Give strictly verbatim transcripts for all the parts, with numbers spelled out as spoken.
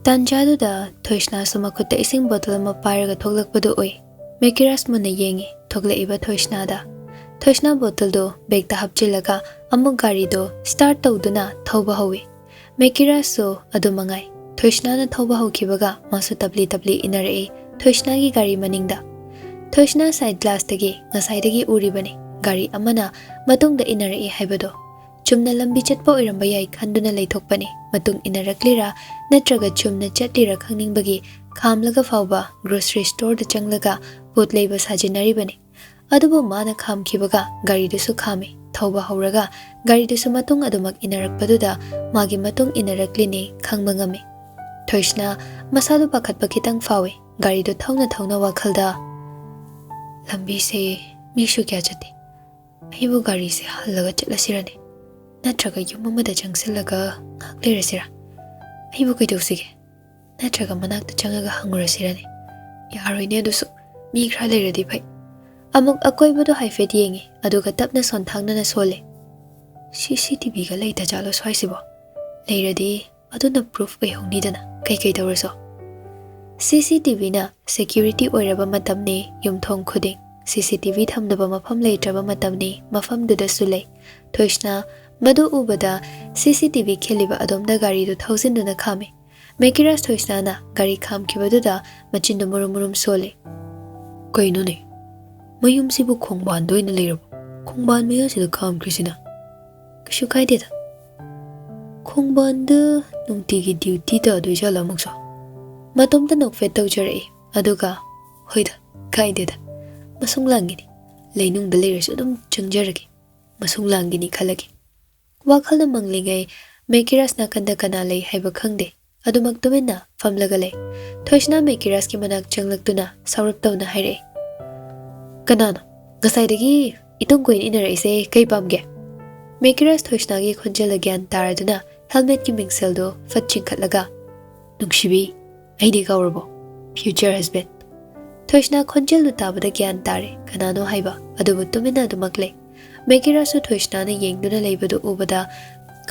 ꯇꯥꯟꯖꯥꯗꯨꯗ ꯊꯣꯏꯁꯅꯥꯁꯨ ꯃꯈꯨꯠꯇ ꯏꯁꯤꯡ ꯕꯣꯇꯜ ꯑꯃ ꯄꯥꯏꯔꯒ ꯊꯣꯛꯂꯛꯄꯗꯨ ꯎꯏ꯫ ꯃꯦꯀꯤꯔꯥꯁ ꯃꯨꯟꯅ ꯌꯦꯡꯉꯤ ꯊꯣꯛꯂꯛꯏꯕ ꯊꯣꯏꯁꯅꯥꯗ꯫ ꯊꯣꯏꯁꯅꯥ ꯕꯣꯇꯜꯗꯨ ꯕꯦꯒꯇ ꯍꯥꯞꯆꯤꯜꯂꯒ ꯑꯃꯨꯛ ꯒꯥꯔꯤꯗꯨ ꯁ꯭ꯇꯥꯔꯠ ꯇꯧꯗꯨꯅ ꯊꯧꯕ ꯍꯧꯏ꯫ ꯃꯦꯀꯤꯔꯥꯁꯁꯨ ꯑꯗꯨ ꯃꯉꯥꯏ꯫ ꯊꯣꯏꯁꯅꯥꯅ ꯊꯧꯕ ꯍꯧꯈꯤꯕꯒ ꯃꯥꯁꯨ ꯇꯞꯂꯤ ꯇꯞꯂꯤ ꯏꯟꯅꯔꯛꯏ ꯊꯣꯏꯁꯅꯥꯒꯤ ꯒꯥꯔꯤ ꯃꯅꯤꯡꯗ꯫ ꯊꯣꯏꯁꯅꯥ ꯁꯥꯏꯗ ꯒ꯭ꯂꯥꯁꯇꯒꯤ ꯉꯁꯥꯏꯗꯒꯤ ꯎꯔꯤꯕꯅꯤ ꯒꯥꯔꯤ ꯑꯃꯅ ꯃꯇꯨꯡꯗ ꯏꯟꯅꯔꯛꯏ ꯍꯥꯏꯕꯗꯣ꯫ ꯆꯨꯝꯅ ꯂꯝꯕꯤ ꯆꯠꯄ ꯑꯣꯏꯔꯝꯕ ꯌꯥꯏ ꯈꯟꯗꯨꯅ ꯂꯩꯊꯣꯛꯄꯅꯤ꯫ ꯃꯇꯨꯡ ꯏꯟꯅꯔꯛꯂꯤꯔꯥ ꯅꯠꯇ꯭ꯔꯒ ꯆꯨꯝꯅ ꯆꯠꯂꯤꯔꯥ ꯈꯪꯅꯤꯡꯕꯒꯤ ꯈꯥꯝꯂꯒ ꯐꯥꯎꯕ ꯒ꯭ꯔꯣꯁꯔꯤ ꯁ꯭ꯇꯣꯔꯗ ꯆꯪꯂꯒ ꯄꯣꯠ ꯂꯩꯕ ꯁꯥꯖꯤꯟꯅꯔꯤꯕꯅꯤ꯫ ꯑꯗꯨꯕꯨ ꯃꯥꯅ ꯈꯥꯝꯈꯤꯕꯒ ꯒꯥꯔꯤꯗꯨꯁꯨ ꯈꯥꯝꯃꯤ꯫ ꯊꯧꯕ ꯍꯧꯔꯒ ꯒꯥꯔꯤꯗꯨꯁꯨ ꯃꯇꯨꯡ ꯑꯗꯨꯃꯛ ꯏꯟꯅꯔꯛꯄꯗꯨꯗ ꯃꯥꯒꯤ ꯃꯇꯨꯡ ꯏꯟꯅꯔꯛꯂꯤꯅꯤ ꯈꯪꯕ ꯉꯝꯃꯤ꯫ ꯊꯣꯏꯁꯅꯥ ꯃꯁꯥꯗꯨ ꯄꯥꯈꯠꯄ ꯈꯤꯇꯪ ꯐꯥꯎꯏ꯫ ꯒꯥꯔꯤꯗꯨ ꯊꯧꯅ ꯊꯧꯅ ꯋꯥꯈꯜꯗ, "ꯂꯝꯕꯤꯁꯦ ꯃꯤꯁꯨ ꯀꯌꯥ ꯆꯠꯇꯦ꯫ ꯑꯩꯕꯨ ꯒꯥꯔꯤꯁꯦ ꯍꯜꯂꯒ ꯆꯠꯂꯁꯤꯔꯅꯦ? ꯅꯠꯇ꯭ꯔꯒ ꯌꯨꯝ ꯑꯃꯗ ꯆꯪꯁꯤꯜꯂꯒ ꯉꯥꯏꯍꯥꯛ ꯂꯩꯔꯁꯤꯔꯥ? ꯑꯩꯕꯨ ꯀꯩꯗꯧꯁꯤꯒꯦ? ꯅꯠꯇ꯭ꯔꯒ ꯃꯅꯥꯛꯇ ꯆꯪꯉꯒ ꯍꯪꯉꯨꯔꯁꯤꯔꯅꯦ? ꯌꯥꯔꯣꯏꯅꯦ ꯑꯗꯨꯁꯨ, ꯃꯤ ꯈꯔ ꯂꯩꯔꯗꯤ ꯐꯩ꯫" ꯑꯃꯨꯛ ꯑꯀꯣꯏꯕꯗꯣ ꯍꯥꯏꯐꯦꯠ ꯌꯦꯡꯉꯤ, ꯑꯗꯨꯒ ꯇꯞꯅ ꯁꯣꯟꯊꯥꯡꯅꯅ ꯁꯣꯜꯂꯤ꯫ "ꯁꯤ ꯁꯤ ꯇꯤ ꯚꯤꯒ ꯂꯩꯇ ꯖꯥꯠꯂꯣ ꯁ꯭ꯋꯥꯏꯁꯤꯕꯣ? ꯂꯩꯔꯗꯤ ꯑꯗꯨꯅ ꯄ꯭ꯔꯨꯐ ꯑꯣꯏꯍꯧꯅꯤꯗꯅ, ꯀꯩꯀꯩ ꯇꯧꯔꯁꯨ꯫" ꯁꯤ ꯁꯤ ꯇꯤ ꯚꯤꯅ ꯁꯦꯀ꯭ꯌꯨꯔꯤꯇꯤ ꯑꯣꯏꯔꯕ ꯃꯇꯝꯅꯤ꯫ ꯌꯨꯝꯊꯣꯡ ꯈꯨꯗꯤꯡ ꯁꯤ ꯁꯤ ꯇꯤ ꯚꯤ ꯊꯝꯅꯕ ꯃꯐꯝ ꯂꯩꯇ꯭ꯔꯕ ꯃꯇꯝꯅꯤ꯫ ꯃꯐꯝꯗꯨꯗꯁꯨ ꯂꯩ꯫ ꯊꯣꯏꯁꯅꯥ ꯃꯗꯨ ꯎꯕꯗ ꯁꯤ ꯁꯤ ꯇꯤ ꯚꯤ ꯈꯤꯜꯂꯤꯕ ꯑꯗꯣꯝꯗ ꯒꯥꯔꯤꯗꯨ ꯊꯧꯖꯤꯟꯗꯨꯅ ꯈꯥꯝꯃꯤ꯫ ꯃꯦꯀꯤꯔꯥꯁ ꯊꯣꯏꯁꯅꯥꯅ ꯒꯥꯔꯤ ꯈꯥꯝꯈꯤꯕꯗꯨꯗ ꯃꯆꯤꯟꯗꯨ ꯃꯨꯔꯨꯝ ꯃꯨꯔꯨꯝ ꯁꯣꯜꯂꯤ꯫ "ꯀꯩꯅꯣꯅꯦ? ꯃꯌꯨꯝꯁꯤꯕꯨ ꯈꯣꯡꯕꯥꯟꯗ ꯑꯣꯏꯅ ꯂꯩꯔꯕꯣ? ꯈꯣꯡꯕꯥꯟ ꯃꯌꯥꯁꯤꯗ ꯈꯥꯝꯈ꯭ꯔꯤꯁꯤꯅ? ꯀꯩꯁꯨ ꯀꯥꯏꯗꯦꯗ꯫" ꯈꯣꯡꯕꯥꯟꯗ ꯅꯨꯡꯇꯤꯒꯤ ꯗ꯭ꯌꯨꯇꯤ ꯇꯥꯗꯣꯏ ꯖꯥꯠꯂ ꯑꯃꯨꯛꯁꯨ? ꯃꯇꯣꯝꯇ ꯅꯣꯛꯐꯦꯠ ꯇꯧꯖꯔꯛꯏ꯫ ꯑꯗꯨꯒ, "ꯍꯣꯏꯗ, ꯀꯥꯏꯗꯦꯗ꯫ ꯃꯁꯨꯡ ꯂꯥꯡꯒꯤꯅꯤ꯫ ꯂꯩꯅꯨꯡꯗ ꯂꯩꯔꯁꯨ ꯑꯗꯨꯝ ꯆꯪꯖꯔꯒꯦ꯫ ꯃꯁꯨꯡ ꯂꯥꯡꯒꯤꯅꯤ ꯈꯜꯂꯒꯦ꯫" ꯋꯥꯈꯜꯅ ꯃꯪꯂꯤꯉꯩ ꯃꯦꯀꯤꯔꯥꯁ ꯅꯥꯀꯟꯗ ꯀꯅꯥ ꯂꯩ ꯍꯥꯏꯕ ꯈꯪꯗꯦ꯫ ꯑꯗꯨꯃꯛ ꯇꯨꯃꯤꯟꯅ ꯐꯝꯂꯒ ꯂꯩ꯫ ꯊꯣꯏꯁꯅꯥ ꯃꯦꯀꯤꯔꯥꯁꯀꯤ ꯃꯅꯥꯛ ꯆꯪꯂꯛꯇꯨꯅ ꯁꯥꯎꯔꯞ ꯇꯧꯅ ꯍꯥꯏꯔꯛꯏ, "ꯀꯅꯥꯅꯣ? ꯉꯁꯥꯏꯗꯒꯤ ꯏꯇꯨꯡ ꯀꯣꯏꯅ ꯏꯟꯅꯔꯛꯏꯁꯦ ꯀꯩ ꯄꯥꯝꯒꯦ?" ꯃꯦꯀꯤꯔꯥꯁ ꯊꯣꯏꯁꯅꯥꯒꯤ ꯈꯣꯟꯖꯦꯜꯗ ꯒ꯭ꯌꯥꯟ ꯇꯥꯔꯗꯨꯅ ꯍꯦꯜꯃꯦꯠꯀꯤ ꯃꯤꯡꯁꯦꯜꯗꯨ ꯐꯠ ꯆꯤꯡꯈꯠꯂꯒ, "ꯅꯨꯡꯁꯤꯕꯤ, ꯑꯩꯗꯤ ꯀꯥꯎꯔꯕꯣ? Future husband꯫" ꯊꯣꯏꯁꯅꯥ ꯈꯣꯟꯖꯦꯜꯗꯨ ꯇꯥꯕꯗ ꯒ꯭ꯌꯥꯟ ꯇꯥꯔꯦ ꯀꯅꯥꯅꯣ ꯍꯥꯏꯕ, ꯑꯗꯨꯕꯨ ꯇꯨꯃꯤꯟꯅ ꯑꯗꯨꯃꯛ ꯂꯩ꯫ ꯃꯦꯀꯤꯔꯥꯁꯁꯨ ꯊꯣꯏꯁꯅꯥꯅ ꯌꯦꯡꯗꯨꯅ ꯂꯩꯕꯗꯨ ꯎꯕꯗ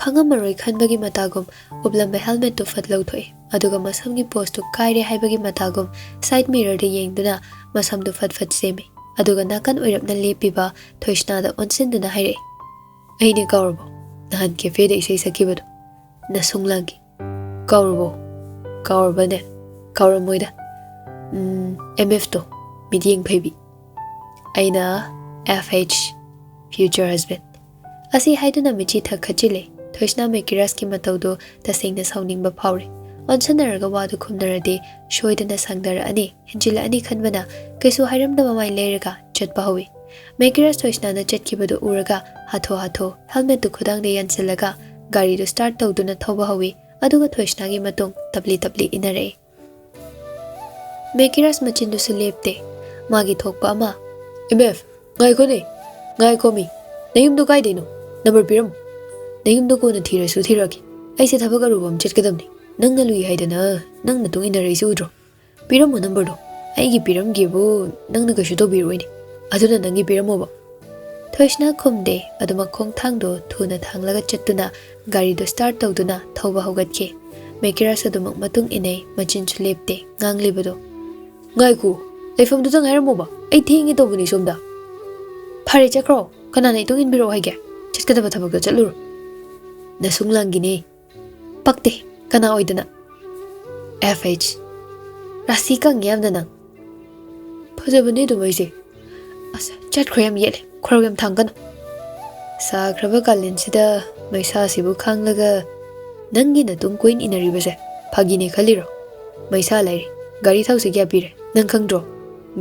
ꯈꯪꯉꯝꯃꯔꯣꯏ ꯈꯟꯕꯒꯤ ꯃꯇꯥꯒꯨꯝ ꯎꯞꯂꯝꯕ helmetꯇꯨ ꯐꯠ ꯂꯧꯊꯣꯛꯏ꯫ ꯑꯗꯨꯒ ꯃꯁꯝꯒꯤ poseꯇꯨ ꯀꯥꯏꯔꯦ ꯍꯥꯏꯕꯒꯤ ꯃꯇꯥꯒꯨꯝ side mirrorꯗ ꯌꯦꯡꯗꯨꯅ ꯃꯁꯝꯗꯨ ꯐꯠ ꯐꯠ ꯁꯦꯝꯃꯤ꯫ ꯑꯗꯨꯒ ꯅꯥꯀꯟ ꯑꯣꯏꯔꯞꯅ ꯂꯦꯞꯄꯤꯕ ꯊꯣꯏꯁꯅꯥꯗ ꯑꯣꯟꯁꯤꯟꯗꯨꯅ ꯍꯥꯏꯔꯛꯏ, "ꯑꯩꯅꯦ, ꯀꯥꯎꯔꯕꯣ? ꯅꯍꯥꯟ cafeꯗ ꯏꯁꯩ ꯁꯛꯈꯤꯕꯗꯣ?" ꯅꯁꯨꯡ ꯂꯥꯡꯈꯤ꯫ "ꯀꯥꯎꯔꯕꯣ?" "ꯀꯥꯎꯔꯕꯅꯦ? ꯀꯥꯎꯔꯝꯃꯣꯏꯗ꯫ ꯎꯝ, M Fꯇꯣ, ꯃꯤꯠꯌꯦꯡ ꯐꯩꯕꯤ꯫ ꯑꯩꯅ F H, future husband꯫" ꯑꯁꯤ ꯍꯥꯏꯗꯨꯅ ꯃꯤꯠꯆꯤ ꯊꯛ ꯈꯠꯆꯤꯜꯂꯦ꯫ ꯊꯣꯏꯁꯅꯥ ꯃꯦꯀꯤꯔꯥꯁꯀꯤ ꯃꯇꯧꯗꯨ ꯇꯁꯦꯡꯅ ꯁꯥꯎꯅꯤꯡꯕ ꯐꯥꯎꯔꯦ꯫ ꯑꯣꯟꯁꯟꯅꯔꯒ ꯋꯥꯗꯨ ꯈꯨꯝꯅꯔꯗꯤ ꯁꯣꯏꯗꯅ ꯁꯪꯗꯔꯛꯑꯅꯤ, ꯍꯦꯟꯖꯤꯜꯂꯛꯑꯅꯤ ꯈꯟꯕꯅ ꯀꯩꯁꯨ ꯍꯥꯏꯔꯝꯗꯕ ꯃꯥꯏ ꯂꯩꯔꯒ ꯆꯠꯄ ꯍꯧꯏ꯫ ꯃꯦꯀꯤꯔꯥꯁ ꯊꯣꯏꯁꯅꯥꯅ ꯆꯠꯈꯤꯕꯗꯨ ꯎꯔꯒ ꯍꯥꯊꯨ ꯍꯥꯊꯨ helmetꯇꯨ ꯈꯨꯗꯥꯡꯗ ꯌꯥꯟꯁꯤꯜꯂꯒ ꯒꯥꯔꯤꯗꯨ start ꯇꯧꯗꯨꯅ ꯊꯧꯕ ꯍꯧꯏ꯫ ꯑꯗꯨꯒ ꯊꯣꯏꯁꯅꯥꯒꯤ ꯃꯇꯨꯡ ꯇꯞꯂꯤ ꯇꯞꯂꯤ ꯏꯟꯅꯔꯛꯏ꯫ ꯃꯦꯀꯤꯔꯥꯁ ꯃꯆꯤꯟꯗꯨꯁꯨ ꯂꯦꯞꯇꯦ꯫ ꯃꯥꯒꯤ ꯊꯣꯛꯄ ꯑꯃ, "M F, ꯉꯥꯏꯈꯣꯅꯦ, ꯉꯥꯏꯈꯣꯃꯤ, ꯅꯌꯨꯝꯗꯣ ꯀꯥꯏꯗꯩꯅꯣ? Number ꯄꯤꯔꯝꯃꯨ꯫ ꯅꯌꯨꯝꯗꯣ ꯀꯣꯟꯅ ꯊꯤꯔꯁꯨ ꯊꯤꯔꯛꯀꯦ꯫ ꯑꯩꯁꯦ ꯊꯕꯛ ꯑꯔꯨꯕ ꯑꯃ ꯆꯠꯀꯗꯕꯅꯤ꯫ ꯅꯪꯅ ꯂꯨꯏ ꯍꯥꯏꯗꯅ ꯅꯪ ꯅꯇꯨꯡ ꯏꯟꯅꯔꯛꯏꯁꯦ ꯎꯗ꯭ꯔꯣ? ꯄꯤꯔꯝꯃꯣ numberꯗꯣ꯫ ꯑꯩꯒꯤ ꯄꯤꯔꯝꯒꯦꯕꯨ ꯅꯪꯅ ꯀꯩꯁꯨ ꯇꯧꯕꯤꯔꯣꯏꯅꯦ꯫ ꯑꯗꯨꯅ ꯅꯪꯒꯤ ꯄꯤꯔꯝꯃꯣꯕ꯫" ꯊꯣꯏꯁꯅꯥ ꯈꯨꯝꯗꯦ, ꯑꯗꯨꯃꯛ ꯈꯣꯡꯊꯥꯡꯗꯣ ꯊꯨꯅ ꯊꯥꯡꯂꯒ ꯆꯠꯇꯨꯅ ꯒꯥꯔꯤꯗꯨ start ꯇꯧꯗꯨꯅ ꯊꯧꯕ ꯍꯧꯒꯠꯈꯤ꯫ ꯃꯦꯀꯤꯔꯥꯁ ꯑꯗꯨꯃꯛ ꯃꯇꯨꯡ ꯏꯟꯅꯩ, ꯃꯆꯤꯟꯁꯨ ꯂꯦꯞꯇꯦ ꯉꯥꯡꯂꯤꯕꯗꯣ꯫ "ꯉꯥꯏꯈꯣ, ꯂꯩꯐꯝꯗꯨꯗ ꯉꯥꯏꯔꯝꯃꯣꯕ, ꯑꯩ ꯊꯦꯡꯉꯦ ꯇꯧꯕꯅꯤ ꯁꯣꯝꯗ꯫" "ꯐꯔꯦ, ꯆꯠꯈ꯭ꯔꯣ, ꯀꯅꯥꯅ ꯏꯇꯨꯡ ꯏꯟꯕꯤꯔꯛꯑꯣ ꯍꯥꯏꯒꯦ? ꯆꯠꯀꯗꯕ ꯊꯕꯛꯇꯣ ꯆꯠꯂꯨꯔꯣ꯫" "ꯅꯁꯨꯡ ꯂꯥꯡꯒꯤꯅꯦ꯫" "ꯄꯛꯇꯦ, ꯀꯅꯥ ꯑꯣꯏꯗꯅ?" "F H, ꯔꯥꯁꯤ ꯀꯪꯉꯦ ꯌꯥꯝꯅ ꯅꯪ꯫" "ꯐꯖꯕꯅꯦ ꯑꯗꯨꯝ ꯑꯩꯁꯦ꯫" "ꯑꯁ, ꯆꯠꯈ꯭ꯔꯣ, ꯌꯥꯝ ꯌꯦꯠꯂꯦ, ꯈꯣꯔꯧ ꯌꯥꯝ ꯊꯥꯡꯒꯅꯨ꯫" "ꯁꯥꯈ꯭ꯔꯕ ꯀꯥꯂꯦꯟꯁꯤꯗ ꯃꯩꯁꯥꯁꯤꯕꯨ ꯈꯥꯡꯂꯒ ꯅꯪꯒꯤ ꯅꯇꯨꯡ ꯀꯣꯏꯟ ꯏꯟꯅꯔꯤꯕꯁꯦ ꯐꯥꯒꯤꯅꯦ ꯈꯜꯂꯤꯔꯣ? ꯃꯩꯁꯥ ꯂꯩꯔꯦ, ꯒꯥꯔꯤ ꯊꯥꯎꯁꯦ ꯀꯌꯥ ꯄꯤꯔꯦ ꯅꯪ ꯈꯪꯗ꯭ꯔꯣ?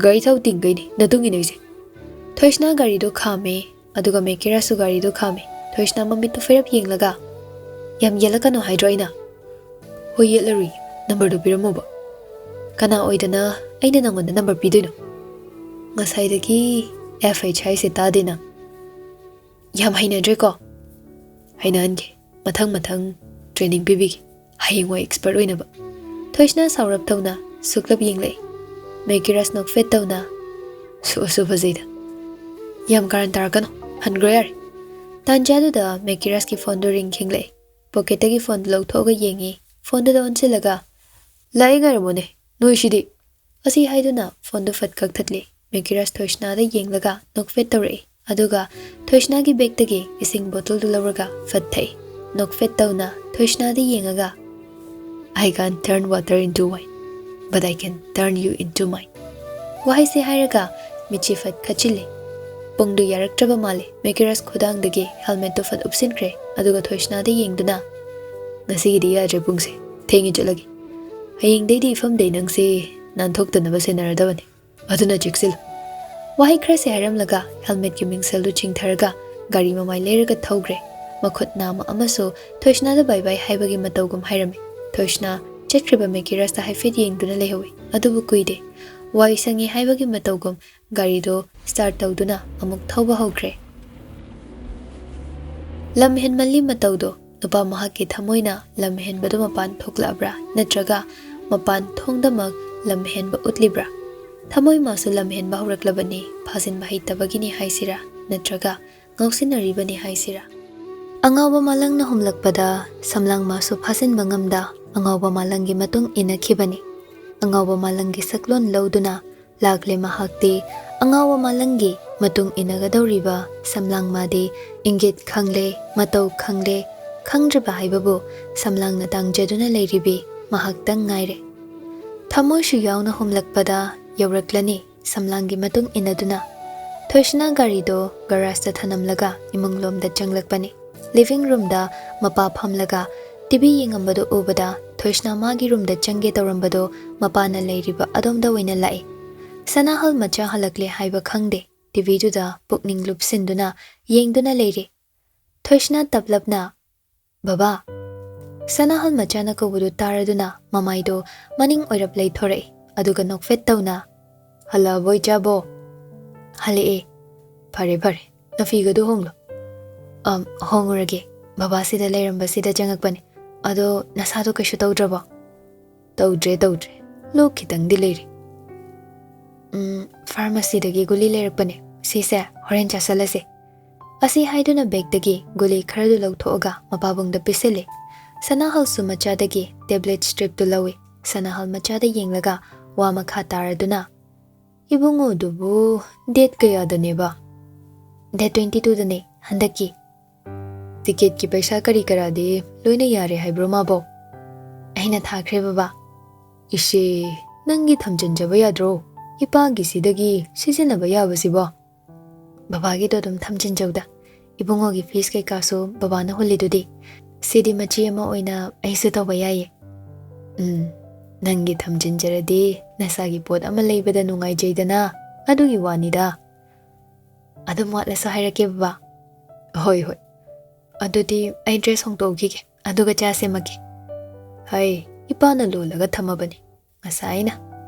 ꯒꯥꯔꯤ ꯊꯥꯎ ꯇꯤꯡꯒꯩꯅꯦ ꯅꯇꯨꯡ ꯏꯟꯅꯩꯁꯦ꯫" ꯊꯣꯏꯁꯅꯥ ꯒꯥꯔꯤꯗꯨ ꯈꯥꯝꯃꯦ, ꯑꯗꯨꯒ ꯃꯦꯀꯤꯔꯥꯁꯁꯨ ꯒꯥꯔꯤꯗꯨ ꯈꯥꯝꯃꯦ꯫ ꯊꯣꯏꯁꯅꯥ ꯃꯃꯤꯠꯇꯨ ꯐꯩꯔꯞ ꯌꯦꯡꯂꯒ, "ꯌꯥꯝ ꯌꯦꯠꯂꯛꯀꯅꯣ ꯍꯥꯏꯗ꯭ꯔꯣ ꯑꯩꯅ?" "ꯍꯣꯏ, ꯌꯦꯠꯂꯔꯨꯏ, numberꯗꯨ ꯄꯤꯔꯝꯃꯣꯕ꯫" "ꯀꯅꯥ ꯑꯣꯏꯗꯅ ꯑꯩꯅ ꯅꯪꯉꯣꯟꯗ number ꯄꯤꯗꯣꯏꯅꯣ? ꯉꯁꯥꯏꯗꯒꯤ F H ꯍꯥꯏꯁꯦ ꯇꯥꯗꯦ ꯅꯪ꯫" "ꯌꯥꯝ ꯍꯩꯅꯗ꯭ꯔꯦꯀꯣ?" "ꯍꯩꯅꯍꯟꯒꯦ, ꯃꯊꯪ ꯃꯊꯪ training ꯄꯤꯕꯤꯒꯦ, ꯍꯌꯦꯡꯋꯥꯏ expert ꯑꯣꯏꯅꯕ꯫" ꯊꯣꯏꯁꯅꯥ ꯁꯥꯎꯔꯞ ꯇꯧꯅ ꯁꯨꯛꯂꯞ ꯌꯦꯡꯂꯛꯏ꯫ ꯃꯦꯀꯤꯔꯥꯁ ꯅꯣꯛꯐꯦꯠ ꯇꯧꯅ, "ꯁꯨ, ꯁꯨ ꯐꯖꯩꯗ꯫ ꯌꯥꯝ ꯀꯥꯔꯟ ꯇꯥꯔꯛꯀꯅꯨ, ꯍꯟꯈ꯭ꯔꯣ ꯌꯥꯔꯦ꯫" ꯇꯥꯟꯖꯥꯗꯨꯗ ꯃꯦꯀꯤꯔꯥꯁꯀꯤ ꯐꯣꯟꯗꯨ ꯔꯤꯡ ꯈꯤꯡꯂꯛꯏ꯫ ꯄꯣꯀꯦꯠꯇꯒꯤ ꯐꯣꯟꯗꯨ ꯂꯧꯊꯣꯛꯑꯒ ꯌꯦꯡꯉꯤ꯫ ꯐꯣꯟꯗꯨꯗ ꯑꯣꯟꯁꯤꯜꯂꯒ, "ꯂꯥꯛꯑꯦ, ꯉꯥꯏꯔꯝꯃꯣꯅꯦ, ꯅꯣꯏꯁꯤꯗꯤ?" ꯑꯁꯤ ꯍꯥꯏꯗꯨꯅ ꯐꯣꯟꯗꯨ ꯐꯠ ꯀꯛꯊꯠꯂꯤ꯫ ꯃꯦꯀꯤꯔꯥꯁ ꯊꯣꯏꯁꯅꯥꯗ ꯌꯦꯡꯂꯒ ꯅꯣꯛꯐꯦꯠ ꯇꯧꯔꯛꯏ꯫ ꯑꯗꯨꯒ ꯊꯣꯏꯁꯅꯥꯒꯤ ꯕꯦꯒꯇꯒꯤ ꯏꯁꯤꯡ ꯕꯣꯇꯜꯗꯨ ꯂꯧꯔꯒ ꯐꯠ ꯊꯛꯏ꯫ ꯅꯣꯛꯐꯦꯠ ꯇꯧꯅ ꯊꯣꯏꯁꯅꯥꯗ ꯌꯦꯡꯉꯒ, "I can't turn water into wine, but I can turn you into mine." ꯋꯥꯍꯩꯁꯦ ꯍꯥꯏꯔꯒ ꯃꯤꯠꯁꯤ ꯐꯠ ꯈꯠꯆꯤꯜꯂꯤ꯫ ꯄꯨꯡꯗꯨ ꯌꯥꯔꯛꯇ꯭ꯔꯕ ꯃꯥꯜꯂꯤ꯫ ꯃꯦꯀꯤꯔꯥꯁ ꯈꯨꯗꯥꯡꯗꯒꯤ ꯍꯦꯜꯃꯦꯠꯇꯨ ꯐꯠ ꯎꯞꯁꯤꯟꯈ꯭ꯔꯦ꯫ ꯑꯗꯨꯒ ꯊꯣꯏꯁꯅꯥꯗ ꯌꯦꯡꯗꯨꯅ, "ꯉꯁꯤꯒꯤꯗꯤ ꯌꯥꯗ꯭ꯔꯦ ꯄꯨꯡꯁꯦ, ꯊꯦꯡꯉꯤ, ꯆꯠꯂꯒꯦ꯫ ꯍꯌꯦꯡꯗꯩꯗꯤ ꯏꯐꯝꯗꯩ ꯅꯪꯁꯦ ꯅꯥꯟꯊꯣꯛꯇꯅꯕ ꯁꯦꯟꯅꯔꯗꯕꯅꯤ꯫ ꯑꯗꯨꯅ ꯆꯦꯛꯁꯤꯜꯂꯨ꯫" ꯋꯥꯍꯩ ꯈꯔꯁꯦ ꯍꯥꯏꯔꯝꯂꯒ ꯍꯦꯜꯃꯦꯠꯀꯤ ꯃꯤꯡꯁꯦꯜꯗꯨ ꯆꯤꯡꯊꯔꯒ ꯒꯥꯔꯤ ꯃꯃꯥꯏ ꯂꯩꯔꯒ ꯊꯧꯈ꯭ꯔꯦ꯫ ꯃꯈꯨꯠ ꯅꯥꯝꯃ ꯑꯃꯁꯨ ꯊꯣꯏꯁꯅꯥꯗ ꯕꯥꯏ ꯕꯥꯏ ꯍꯥꯏꯕꯒꯤ ꯃꯇꯧꯒꯨꯝ ꯍꯥꯏꯔꯝꯃꯤ꯫ ꯊꯣꯏꯁꯅꯥ ꯆꯠꯈ꯭ꯔꯤꯕ ꯃꯦꯀꯤꯔꯥꯁꯇ ꯍꯥꯏꯐꯦꯠ ꯌꯦꯡꯗꯨꯅ ꯂꯩꯍꯧꯏ꯫ ꯑꯗꯨꯕꯨ ꯀꯨꯏꯗꯦ꯫ ꯋꯥꯏ ꯁꯪꯉꯤ ꯍꯥꯏꯕꯒꯤ ꯃꯇꯧꯒꯨꯝ ꯒꯥꯔꯤꯗꯨ ꯁ꯭ꯇꯥꯔꯠ ꯇꯧꯗꯨꯅ ꯑꯃꯨꯛ ꯊꯧꯕ ꯍꯧꯈ꯭ꯔꯦ꯫ ꯂꯝ ꯍꯦꯟꯃꯜꯂꯤ ꯃꯇꯧꯗꯣ꯫ ꯅꯨꯄꯥ ꯃꯍꯥꯛꯀꯤ ꯊꯃꯣꯏꯅ ꯂꯝ ꯍꯦꯟꯕꯗꯨ ꯃꯄꯥꯟ ꯊꯣꯛꯂꯛꯑꯕ꯭ꯔꯥ, ꯅꯠꯇ꯭ꯔꯒ ꯃꯄꯥꯟ ꯊꯣꯡꯗꯃꯛ ꯂꯝ ꯍꯦꯟꯕ ꯎꯠꯂꯤꯕ꯭ꯔꯥ? ꯊꯃꯣꯏ ꯃꯥꯁꯨ ꯂꯝ ꯍꯦꯟꯕ ꯍꯧꯔꯛꯂꯕꯅꯤ, ꯐꯥꯖꯤꯟꯕ ꯍꯩꯇꯕꯒꯤꯅꯤ ꯍꯥꯏꯁꯤꯔꯥ, ꯅꯠꯇ꯭ꯔꯒ ꯉꯥꯎꯁꯤꯟꯅꯔꯤꯕꯅꯤ ꯍꯥꯏꯁꯤꯔꯥ? ꯑꯉꯥꯎꯕ ꯃꯥꯂꯪꯅ ꯍꯨꯝꯂꯛꯄꯗ ꯁꯝꯂꯥꯡ ꯃꯥꯁꯨ ꯐꯥꯖꯤꯟꯕ ꯉꯝꯗ ꯑꯉꯥꯎꯕ ꯃꯥꯂꯪꯒꯤ ꯃꯇꯨꯡ ꯏꯟꯅꯈꯤꯕꯅꯤ꯫ ꯑꯉꯥꯎꯕ ꯃꯥꯂꯪꯒꯤ ꯁꯛꯂꯣꯟ ꯂꯧꯗꯨꯅ ꯂꯥꯛꯂꯦ ꯃꯍꯥꯛꯇꯤ꯫ ꯑꯉꯥꯎꯕ ꯃꯥꯂꯪꯒꯤ ꯃꯇꯨꯡ ꯏꯟꯅꯒꯗꯧꯔꯤꯕ ꯁꯝꯂꯥꯡ ꯃꯥꯗꯤ ꯏꯪꯒꯤꯠ ꯈꯪꯂꯦ, ꯃꯇꯧ ꯈꯪꯂꯦ, ꯈꯪꯗ꯭ꯔꯤꯕ ꯍꯥꯏꯕꯕꯨ ꯁꯝꯂꯥꯡꯅ ꯇꯥꯡꯖꯗꯨꯅ ꯂꯩꯔꯤꯕꯤ ꯃꯍꯥꯛꯇꯪ ꯉꯥꯏꯔꯦ꯫ ꯊꯃꯣꯏꯁꯨ ꯌꯥꯎꯅ ꯍꯨꯝꯂꯛꯄꯗ ꯌꯧꯔꯛꯂꯅꯤ꯫ ꯁꯝꯂꯥꯡꯒꯤ ꯃꯇꯨꯡ ꯏꯟꯅꯗꯨꯅ ꯊꯣꯏꯁꯅꯥ ꯒꯥꯔꯤꯗꯣ ꯒꯔꯥꯖꯇ ꯊꯅꯝꯂꯒ ꯏꯃꯨꯡꯂꯣꯝꯗ ꯆꯪꯂꯛꯄꯅꯤ꯫ ꯂꯤꯚꯤꯡ ꯔꯨꯝꯗ ꯃꯄꯥ ꯐꯝꯂꯒ ꯇꯤꯚꯤ ꯌꯦꯡꯉꯝꯕꯗꯨ ꯎꯕꯗ ꯊꯣꯏꯁꯅꯥ ꯃꯥꯒꯤ ꯔꯨꯝꯗ ꯆꯪꯒꯦ ꯇꯧꯔꯝꯕꯗꯣ ꯃꯄꯥꯅ ꯂꯩꯔꯤꯕ ꯑꯗꯣꯝꯗ ꯑꯣꯏꯅ ꯂꯥꯛꯏ꯫ ꯁꯅꯥꯍꯜ ꯃꯆꯥ ꯍꯜꯂꯛꯂꯦ ꯍꯥꯏꯕ ꯈꯪꯗꯦ꯫ ꯇꯤꯚꯤꯗꯨꯗ ꯄꯨꯛꯅꯤꯡ ꯂꯨꯞꯁꯤꯟꯗꯨꯅ ꯌꯦꯡꯗꯨꯅ ꯂꯩꯔꯤ꯫ ꯊꯣꯏꯁꯅꯥ ꯇꯞꯂꯞꯅ, "ꯕꯕꯥ!" ꯁꯅꯥꯍꯜ ꯃꯆꯥꯅ ꯀꯧꯕꯗꯨ ꯇꯥꯔꯗꯨꯅ ꯃꯃꯥꯏꯗꯣ ꯃꯅꯤꯡ ꯑꯣꯏꯔꯞ ꯂꯩꯊꯣꯔꯛꯏ꯫ ꯑꯗꯨꯒ ꯅꯣꯛꯐꯦꯠ ꯇꯧꯅ, "ꯍꯜꯂꯛꯑꯕꯣ ꯏꯆꯥꯕꯣ?" "ꯍꯜꯂꯛꯑꯦ꯫" "ꯐꯔꯦ ꯐꯔꯦ, ꯅꯐꯤꯒꯗꯨ ꯍꯣꯡꯂꯣ꯫" "ꯑꯝ, ꯍꯣꯡꯉꯨꯔꯒꯦ꯫ ꯕꯕꯥꯁꯤꯗ ꯂꯩꯔꯝꯕꯁꯤꯗ ꯆꯪꯉꯛꯄꯅꯦ꯫ ꯑꯗꯣ ꯅꯁꯥꯗꯣ ꯀꯩꯁꯨ ꯇꯧꯗ꯭ꯔꯕꯣ?" "ꯇꯧꯗ꯭ꯔꯦ, ꯇꯧꯗ꯭ꯔꯦ꯫ ꯂꯣꯛ ꯈꯤꯇꯪꯗꯤ ꯂꯩꯔꯤ꯫" "ꯎꯝ, ꯐꯥꯔꯃꯥꯁꯤꯗꯒꯤ ꯒꯨꯂꯤ ꯂꯩꯔꯛꯄꯅꯦ꯫ ꯁꯤꯁꯦ ꯍꯣꯔꯦꯟ ꯆꯥꯁꯜꯂꯁꯦ꯫" ꯑꯁꯤ ꯍꯥꯏꯗꯨꯅ ꯕꯦꯒꯇꯒꯤ ꯒꯨꯂꯤ ꯈꯔꯗꯨ ꯂꯧꯊꯣꯛꯑꯒ ꯃꯄꯥꯕꯨꯡꯗ ꯄꯤꯁꯤꯜꯂꯦ꯫ ꯁꯅꯥꯍꯜꯁꯨ ꯃꯆꯥꯗꯒꯤ ꯇꯦꯕ꯭ꯂꯦꯠ ꯁ꯭ꯇ꯭ꯔꯤꯞꯇꯨ ꯂꯧꯏ꯫ ꯁꯅꯥꯍꯜ ꯃꯆꯥꯗ ꯌꯦꯡꯂꯒ ꯋꯥ ꯃꯈꯥ ꯇꯥꯔꯗꯨꯅ, "ꯏꯕꯨꯡꯉꯣꯗꯨꯕꯨ ꯗꯦꯠ ꯀꯌꯥꯗꯅꯦꯕ?" "ꯗꯦꯠ ꯇ꯭ꯋꯦꯟꯇꯤ ꯇꯨꯗꯅꯦ, ꯍꯟꯗꯛꯀꯤ꯫" "ꯇꯤꯀꯦꯠꯀꯤ ꯄꯩꯁꯥ ꯀꯔꯤ ꯀꯔꯥꯗꯤ ꯂꯣꯏꯅ ꯌꯥꯔꯦ ꯍꯥꯏꯕ꯭ꯔꯣ ꯃꯥꯕꯣ?" "ꯑꯩꯅ ꯊꯥꯈ꯭ꯔꯦ ꯕꯕꯥ꯫" "ꯏꯁꯦ, ꯅꯪꯒꯤ ꯊꯝꯖꯤꯟꯖꯕ ꯌꯥꯗ꯭ꯔꯣ? ꯏꯄꯥꯒꯤꯁꯤꯗꯒꯤ ꯁꯤꯖꯤꯟꯅꯕ ꯌꯥꯕꯁꯤꯕꯣ?" "ꯕꯕꯥꯒꯤꯗꯣ ꯑꯗꯨꯝ ꯊꯝꯖꯤꯟꯖꯧꯗ꯫ ꯏꯕꯨꯡꯉꯣꯒꯤ ꯐꯤꯁ ꯀꯩꯀꯥꯁꯨ ꯕꯕꯥꯅ ꯍꯨꯜꯂꯤꯗꯨꯗꯤ꯫ ꯁꯤꯗꯤ ꯃꯆꯦ ꯑꯃ ꯑꯣꯏꯅ ꯑꯩꯁꯨ ꯇꯧꯕ ꯌꯥꯏꯌꯦ꯫" "ꯎꯝ, ꯅꯪꯒꯤ ꯊꯝꯖꯤꯟꯖꯔꯗꯤ ꯅꯁꯥꯒꯤ ꯄꯣꯠ ꯑꯃ ꯂꯩꯕꯗ ꯅꯨꯡꯉꯥꯏꯖꯩꯗꯅ, ꯑꯗꯨꯒꯤ ꯋꯥꯅꯤꯗ꯫" "ꯑꯗꯨꯝ ꯋꯥꯠꯂꯁꯨ ꯍꯥꯏꯔꯛꯀꯦ ꯕꯕꯥ꯫" "ꯍꯣꯏ, ꯍꯣꯏ꯫ ꯑꯗꯨꯗꯤ ꯑꯩ ꯗ꯭ꯔꯦꯁ ꯍꯣꯡꯗꯣꯛꯎꯈꯤꯒꯦ, ꯑꯗꯨꯒ ꯆꯥ ꯁꯦꯝꯃꯛꯀꯦ꯫" "ꯍꯩ, ꯏꯄꯥꯅ ꯂꯣꯜꯂꯒ ꯊꯝꯃꯕꯅꯤ꯫ ꯉꯁꯥꯏꯅ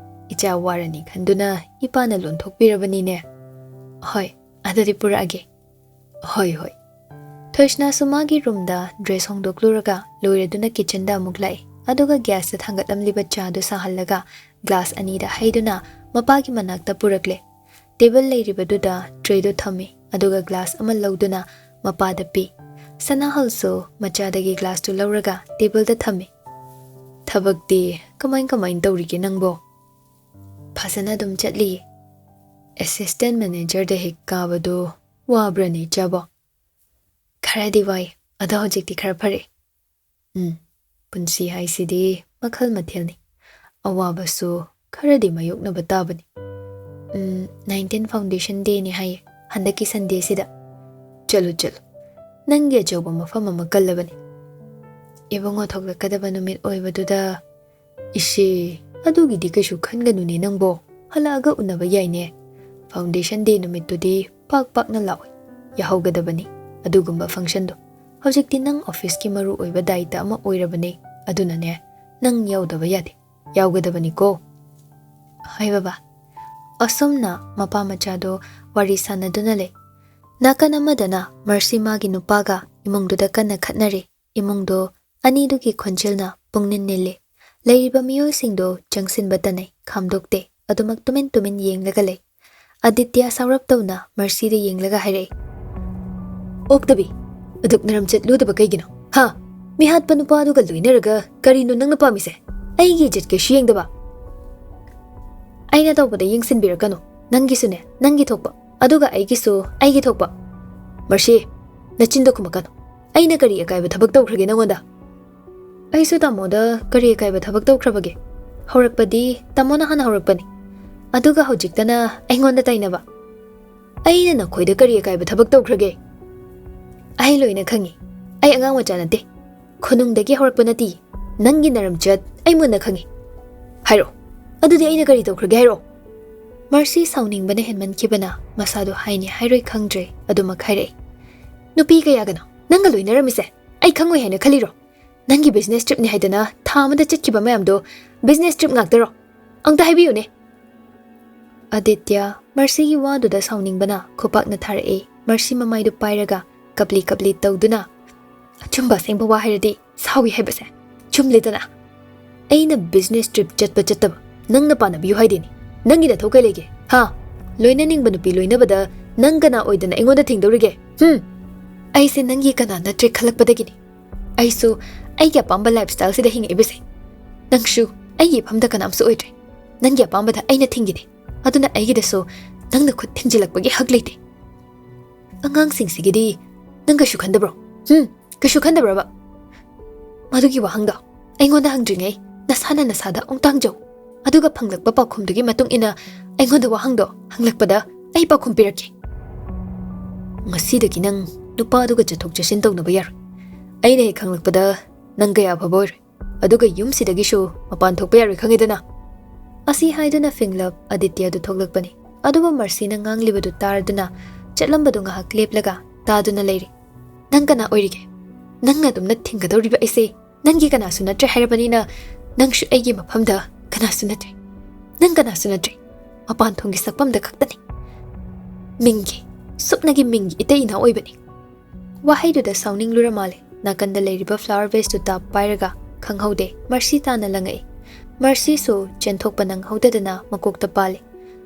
ꯏꯆꯥ ꯋꯥꯔꯅꯤ ꯈꯟꯗꯨꯅ ꯏꯄꯥꯅ ꯂꯣꯟꯊꯣꯛꯄꯤꯔꯕꯅꯤꯅꯦ꯫" "ꯍꯣꯏ, ꯑꯗꯨꯗꯤ ꯄꯨꯔꯛꯑꯒꯦ꯫" "ꯍꯣꯏ, ꯍꯣꯏ꯫" ꯊꯣꯏꯁꯅꯥꯁꯨ ꯃꯥꯒꯤ ꯔꯨꯝꯗ ꯗ꯭ꯔꯦꯁ ꯍꯣꯡꯗꯣꯛꯂꯨꯔꯒ ꯂꯣꯏꯔꯗꯨꯅ ꯀꯤꯆꯟꯗ ꯑꯃꯨꯛ ꯂꯥꯛꯏ꯫ ꯑꯗꯨꯒ ꯒ꯭ꯌꯥꯁꯇ ꯊꯥꯡꯒꯠꯂꯝꯂꯤꯕ ꯆꯥꯗꯨ ꯁꯥꯍꯜꯂꯒ ꯒ꯭ꯂꯥꯁ ꯑꯅꯤꯗ ꯍꯩꯗꯨꯅ ꯃꯄꯥꯒꯤ ꯃꯅꯥꯛꯇ ꯄꯨꯔꯛꯂꯦ꯫ ꯇꯦꯕꯜ ꯂꯩꯔꯤꯕꯗꯨꯗ ꯇ꯭ꯔꯦꯗꯨ ꯊꯝꯃꯤ, ꯑꯗꯨꯒ ꯒ꯭ꯂꯥꯁ ꯑꯃ ꯂꯧꯗꯨꯅ ꯃꯄꯥꯗ ꯄꯤ꯫ ꯁꯅꯥꯍꯜꯁꯨ ꯃꯆꯥꯗꯒꯤ ꯒ꯭ꯂꯥꯁꯇꯨ ꯂꯧꯔꯒ ꯇꯦꯕꯜꯗ ꯊꯝꯃꯤ꯫ "ꯊꯕꯛꯇꯤ ꯀꯃꯥꯏ ꯀꯃꯥꯏ ꯇꯧꯔꯤꯒꯦ ꯅꯪꯕꯣ?" "ꯐꯖꯅ ꯑꯗꯨꯝ ꯆꯠꯂꯤꯌꯦ꯫" "ꯑꯦꯁꯤꯁꯇꯦꯟ ꯃꯦꯅꯦꯖꯔꯗ ꯍꯦꯛ ꯀꯥꯕꯗꯨ ꯋꯥꯕ꯭ꯔꯅꯦ ꯏꯆꯥꯕꯣ?" "ꯈꯔꯗꯤ ꯋꯥꯏ, ꯑꯗꯣ ꯍꯧꯖꯤꯛꯇꯤ ꯈꯔ ꯐꯔꯦ꯫" ꯎꯝ, ꯄꯨꯟꯁꯤ ꯍꯥꯏꯁꯤꯗꯤ ꯃꯈꯜ ꯃꯊꯦꯜꯅꯤ꯫ ꯑꯋꯥꯕꯁꯨ ꯈꯔꯗꯤ ꯃꯥꯌꯣꯛꯅꯕ ꯇꯥꯕꯅꯤ꯫ ꯎꯝ, ꯅꯥꯏꯟꯇꯤꯟ ꯐꯥꯎꯟꯗꯦꯁꯟ ꯗꯦꯅꯤ ꯍꯥꯏꯌꯦ, ꯍꯟꯗꯛꯀꯤ ꯁꯟꯗꯦꯁꯤꯗ꯫ ꯆꯠꯂꯨ, ꯆꯠꯂꯨ꯫ ꯅꯪꯒꯤ ꯑꯆꯧꯕ ꯃꯐꯝ ꯑꯃ ꯀꯜꯂꯕꯅꯤ꯫ ꯏꯕꯨꯡꯉꯣ ꯊꯣꯛꯂꯛꯀꯗꯕ ꯅꯨꯃꯤꯠ ꯑꯣꯏꯕꯗꯨꯗ꯫ ꯏꯁꯦ, ꯑꯗꯨꯒꯤꯗꯤ ꯀꯩꯁꯨ ꯈꯟꯒꯅꯨꯅꯦ ꯅꯪꯕꯣ꯫ ꯍꯜꯂꯛꯑꯒ ꯎꯅꯕ ꯌꯥꯏꯅꯦ꯫ ꯐꯥꯎꯟꯗꯦꯁꯟ ꯗꯦ ꯅꯨꯃꯤꯠꯇꯨꯗꯤ ꯄꯥꯛ ꯄꯥꯛꯅ ꯂꯥꯛꯑꯣꯏ꯫ ꯌꯥꯍꯧꯒꯗꯕꯅꯤ ꯑꯗꯨꯒꯨꯝꯕ ꯐꯪꯁꯟꯗꯣ꯫ ꯍꯧꯖꯤꯛꯇꯤ ꯅꯪ ꯑꯣꯐꯤꯁꯀꯤ ꯃꯔꯨ ꯑꯣꯏꯕ ꯗꯥꯏꯇ ꯑꯃ ꯑꯣꯏꯔꯕꯅꯦ꯫ ꯑꯗꯨꯅꯅꯦ, ꯅꯪ ꯌꯥꯎꯗꯕ ꯌꯥꯗꯦ꯫ ꯌꯥꯎꯒꯗꯕꯅꯤꯀꯣ꯫ ꯍꯣꯏ ꯕꯕꯥ꯫ ꯑꯁꯨꯝꯅ ꯃꯄꯥ ꯃꯆꯥꯗꯣ ꯋꯥꯔꯤ ꯁꯥꯟꯅꯗꯨꯅ ꯂꯩ꯫ ꯅꯥꯀꯟ ꯑꯃꯗꯅ ꯃꯔꯁꯤ ꯃꯥꯒꯤ ꯅꯨꯄꯥꯒ ꯏꯃꯨꯡꯗꯨꯗ ꯀꯟꯅ ꯈꯠꯅꯔꯤ꯫ ꯏꯃꯨꯡꯗꯣ ꯑꯅꯤꯗꯨꯒꯤ ꯈꯣꯟꯖꯦꯜꯅ ꯄꯨꯡꯅꯤꯜ ꯅꯤꯜꯂꯤ꯫ ꯂꯩꯔꯤꯕ ꯃꯤꯑꯣꯏꯁꯤꯡꯗꯣ ꯆꯪꯁꯤꯟꯕ ꯇꯟꯅꯩ, ꯈꯥꯝꯗꯣꯛꯇꯦ꯫ ꯑꯗꯨꯃꯛ ꯇꯨꯃꯤꯟ ꯇꯨꯃꯤꯟ ꯌꯦꯡꯂꯒ ꯂꯩ꯫ ꯑꯗꯤꯇ꯭ꯌ ꯁꯥꯎꯔꯞ ꯇꯧꯅ ꯃꯔꯁꯤꯗ ꯌꯦꯡꯂꯒ ꯍꯥꯏꯔꯛꯏ, ꯑꯣꯛꯇꯕꯤ, ꯑꯗꯨꯛ ꯅꯔꯝ ꯆꯠꯂꯨꯗꯕ ꯀꯩꯒꯤꯅꯣ? ꯍꯥ? ꯃꯤꯍꯥꯠꯄ ꯅꯨꯄꯥꯗꯨꯒ ꯂꯣꯏꯅꯔꯒ ꯀꯔꯤꯅꯣ ꯅꯪꯅ ꯄꯥꯝꯃꯤꯁꯦ? ꯑꯩꯒꯤ ꯏꯖꯠ ꯀꯩꯁꯨ ꯌꯦꯡꯗꯕ? ꯑꯩꯅ ꯇꯧꯕꯗ ꯌꯦꯡꯁꯤꯟꯕꯤꯔꯛꯀꯅꯨ꯫ ꯅꯪꯒꯤꯁꯨꯅꯦ, ꯅꯪꯒꯤ ꯊꯣꯛꯄ꯫ ꯑꯗꯨꯒ ꯑꯩꯒꯤꯁꯨ ꯑꯩꯒꯤ ꯊꯣꯛꯄ꯫ ꯃꯔꯁꯤ, ꯅꯆꯤꯟꯗꯣ ꯈꯨꯝꯃꯛꯀꯅꯨ꯫ ꯑꯩꯅ ꯀꯔꯤ ꯑꯀꯥꯏꯕ ꯊꯕꯛ ꯇꯧꯈ꯭ꯔꯒꯦ ꯅꯉꯣꯟꯗ? ꯑꯩꯁꯨ ꯇꯥꯃꯣꯗ ꯀꯔꯤ ꯑꯀꯥꯏꯕ ꯊꯕꯛ ꯇꯧꯈ꯭ꯔꯕꯒꯦ? ꯍꯧꯔꯛꯄꯗꯤ ꯇꯥꯃꯣꯅ ꯍꯥꯟꯅ ꯍꯧꯔꯛꯄꯅꯤ, ꯑꯗꯨꯒ ꯍꯧꯖꯤꯛꯇꯅ ꯑꯩꯉꯣꯟꯗ ꯇꯥꯏꯅꯕ꯫ ꯑꯩꯅ ꯅꯈꯣꯏꯗ ꯀꯔꯤ ꯑꯀꯥꯏꯕ ꯊꯕꯛ ꯇꯧꯈ꯭ꯔꯒꯦ? ꯑꯩ ꯂꯣꯏꯅ ꯈꯪꯉꯤ꯫ ꯑꯩ ꯑꯉꯥꯡ ꯃꯆꯥ ꯅꯠꯇꯦ꯫ ꯈꯨꯅꯨꯡꯗꯒꯤ ꯍꯧꯔꯛꯄ ꯅꯠꯇꯦ꯫ ꯅꯪꯒꯤ ꯅꯔꯝꯆꯠ ꯑꯩ ꯃꯨꯟꯅ ꯈꯪꯉꯤ꯫ ꯍꯥꯏꯔꯛꯑꯣ꯫ ꯑꯗꯨꯗꯤ ꯑꯩꯅ ꯀꯔꯤ ꯇꯧꯈ꯭ꯔꯒꯦ ꯍꯥꯏꯔꯛꯑꯣ? ꯃꯔꯁꯤ ꯁꯥꯎꯅꯤꯡꯕꯅ ꯍꯦꯟꯃꯟꯈꯤꯕꯅ ꯃꯁꯥꯗꯣ ꯍꯥꯏꯅꯤ ꯍꯥꯏꯔꯣꯏ ꯈꯪꯗ꯭ꯔꯦ ꯑꯗꯨꯃꯛ ꯍꯥꯏꯔꯛꯏ꯫ ꯅꯨꯄꯤ ꯀꯌꯥꯒꯅꯣ ꯅꯪꯒ ꯂꯣꯏꯅꯔꯝꯃꯤꯁꯦ? ꯑꯩ ꯈꯪꯉꯣꯏ ꯍꯥꯏꯅ ꯈꯜꯂꯤꯔꯣ? ꯅꯪꯒꯤ business tripꯅꯤ ꯍꯥꯏꯗꯅ ꯊꯥ ꯑꯃꯗ ꯆꯠꯈꯤꯕ ꯃꯌꯥꯝꯗꯣ business trip ꯉꯥꯛꯇꯔꯣ? ꯑꯝꯇ ꯍꯥꯏꯕꯤꯌꯨꯅꯦ꯫ ꯑꯗꯤꯇ꯭ꯌ ꯃꯔꯁꯤꯒꯤ ꯋꯥꯗꯨꯗ ꯁꯥꯎꯅꯤꯡꯕꯅ ꯈꯨꯄꯥꯛꯅ ꯊꯥꯔꯛꯑꯦ꯫ ꯃꯔꯁꯤ ꯃꯃꯥꯏꯗꯨ ꯄꯥꯏꯔꯒ ꯀꯞꯂꯤ ꯀꯞꯂꯤ ꯇꯧꯗꯨꯅ, "ꯑꯆꯨꯝꯕ ꯑꯁꯦꯡꯕ ꯋꯥ ꯍꯥꯏꯔꯗꯤ ꯁꯥꯎꯏ ꯍꯥꯏꯕꯁꯦ ꯆꯨꯝꯂꯦꯗꯅ꯫ ꯑꯩꯅ business trip ꯆꯠꯄ ꯆꯠꯇꯕ ꯅꯪꯅ ꯄꯥꯟꯅꯕꯤꯌꯨ ꯍꯥꯏꯗꯦꯅꯦ꯫ ꯅꯪꯒꯤ ꯅꯊꯧ ꯀꯩ ꯂꯩꯒꯦ? ꯍꯥ? ꯂꯣꯏꯅꯅꯤꯡꯕ ꯅꯨꯄꯤ ꯂꯣꯏꯅꯕꯗ ꯅꯪ ꯀꯅꯥ ꯑꯣꯏꯗꯅ ꯑꯩꯉꯣꯟꯗ ꯊꯤꯡꯗꯧꯔꯤꯒꯦ? ꯍꯨꯝ? ꯑꯩꯁꯦ ꯅꯪꯒꯤ ꯀꯅꯥ ꯅꯠꯇ꯭ꯔꯦ ꯈꯜꯂꯛꯄꯗꯒꯤꯅꯤ꯫ ꯑꯩꯁꯨ ꯑꯩꯒꯤ ꯑꯄꯥꯝꯕ lifestyleꯁꯤꯗ ꯍꯤꯡꯉꯛꯏꯕꯁꯦ꯫ ꯅꯪꯁꯨ ꯑꯩꯒꯤ ꯏꯐꯝꯗ ꯀꯅꯥꯝꯁꯨ ꯑꯣꯏꯗ꯭ꯔꯦ꯫ ꯅꯪꯒꯤ ꯑꯄꯥꯝꯕꯗ ꯑꯩꯅ ꯊꯤꯡꯒꯤꯅꯦ꯫ ꯑꯗꯨꯅ ꯑꯩꯒꯤꯗꯁꯨ ꯅꯪꯅ ꯈꯨꯠ ꯊꯤꯡꯖꯤꯜꯂꯛꯄꯒꯤ ꯍꯛ ꯂꯩꯇꯦ꯫ ꯑꯉꯥꯡꯁꯤꯡꯁꯤꯒꯤꯗꯤ ꯅꯪ ꯀꯩꯁꯨ ꯈꯟꯗꯕ꯭ꯔꯣ? ꯍꯨꯝ? ꯀꯩꯁꯨ ꯈꯟꯗꯕ꯭ꯔꯕ? ꯃꯗꯨꯒꯤ ꯋꯥꯍꯪꯗꯣ ꯑꯩꯉꯣꯟꯗ ꯍꯪꯗ꯭ꯔꯤꯉꯩ ꯅꯁꯥꯅ ꯅꯁꯥꯗ ꯑꯃꯨꯛꯇ ꯍꯪꯖꯧ꯫ ꯑꯗꯨꯒ ꯐꯪꯂꯛꯄ ꯄꯥꯎꯈꯨꯝꯗꯨꯒꯤ ꯃꯇꯨꯡ ꯏꯟꯅ ꯑꯩꯉꯣꯟꯗ ꯋꯥꯍꯪꯗꯣ ꯍꯪꯂꯛꯄꯗ ꯑꯩ ꯄꯥꯎꯈꯨꯝ ꯄꯤꯔꯛꯀꯦ꯫ ꯉꯁꯤꯗꯒꯤ ꯅꯪ ꯅꯨꯄꯥꯗꯨꯒ ꯆꯠꯊꯣꯛ ꯆꯠꯁꯤꯟ ꯇꯧꯅꯕ ꯌꯥꯔꯣꯏ꯫ ꯑꯩꯅ ꯍꯦꯛ ꯈꯪꯂꯛꯄꯗ ꯅꯪ ꯀꯌꯥ ꯑꯐꯕ ꯑꯣꯏꯔꯣꯏ꯫ ꯑꯗꯨꯒ ꯌꯨꯝꯁꯤꯗꯒꯤꯁꯨ ꯃꯄꯥꯟ ꯊꯣꯛꯄ ꯌꯥꯔꯣꯏ, ꯈꯪꯉꯦꯗꯅ?" ꯑꯁꯤ ꯍꯥꯏꯗꯨꯅ ꯐꯤꯡꯂꯞ ꯑꯗꯤꯇ꯭ꯌꯗꯨ ꯊꯣꯛꯂꯛꯄꯅꯤ꯫ ꯑꯗꯨꯕꯨ ꯃꯔꯁꯤꯅ ꯉꯥꯡꯂꯤꯕꯗꯨ ꯇꯥꯔꯗꯨꯅ ꯆꯠꯂꯝꯕꯗꯨ ꯉꯥꯏꯍꯥꯛ ꯂꯦꯞꯂꯒ ꯇꯥꯗꯨꯅ ꯂꯩꯔꯤ꯫ "ꯅꯪ ꯀꯅꯥ ꯑꯣꯏꯔꯤꯒꯦ? ꯅꯪꯅ ꯑꯗꯨꯝꯅ ꯊꯤꯡꯒꯗꯧꯔꯤꯕ ꯑꯩꯁꯦ ꯅꯪꯒꯤ ꯀꯅꯥꯁꯨ ꯅꯠꯇ꯭ꯔꯦ ꯍꯥꯏꯔꯕꯅꯤꯅ, ꯅꯪꯁꯨ ꯑꯩꯒꯤ ꯃꯐꯝꯗ ꯀꯅꯥꯁꯨ ꯅꯠꯇ꯭ꯔꯦ꯫ ꯅꯪ ꯀꯅꯥꯁꯨ ꯅꯠꯇ꯭ꯔꯦ꯫ ꯃꯄꯥꯟ ꯊꯣꯡꯒꯤ ꯁꯛꯐꯝꯗ ꯈꯛꯇꯅꯤ꯫ ꯃꯤꯡꯒꯤ, ꯁꯨꯞꯅꯒꯤ ꯃꯤꯡꯒꯤ ꯏꯇꯩ ꯏꯅꯥꯎ ꯑꯣꯏꯕꯅꯤ꯫" ꯋꯥꯍꯩꯗꯨꯗ ꯁꯥꯎꯅꯤꯡꯂꯨꯔ ꯃꯥꯜꯂꯦ꯫ ꯅꯥꯀꯟꯗ ꯂꯩꯔꯤꯕ flower vaseꯇꯨ ꯇꯥꯞ ꯄꯥꯏꯔꯒ ꯈꯪꯍꯧꯗꯦ ꯃꯔꯁꯤ ꯇꯥꯅ ꯂꯪꯉꯛꯏ꯫ ꯃꯔꯁꯤꯁꯨ ꯆꯦꯟꯊꯣꯛꯄ ꯅꯪꯍꯧꯗꯗꯅ ꯃꯀꯣꯛꯇ ꯄꯥꯜꯂꯤ꯫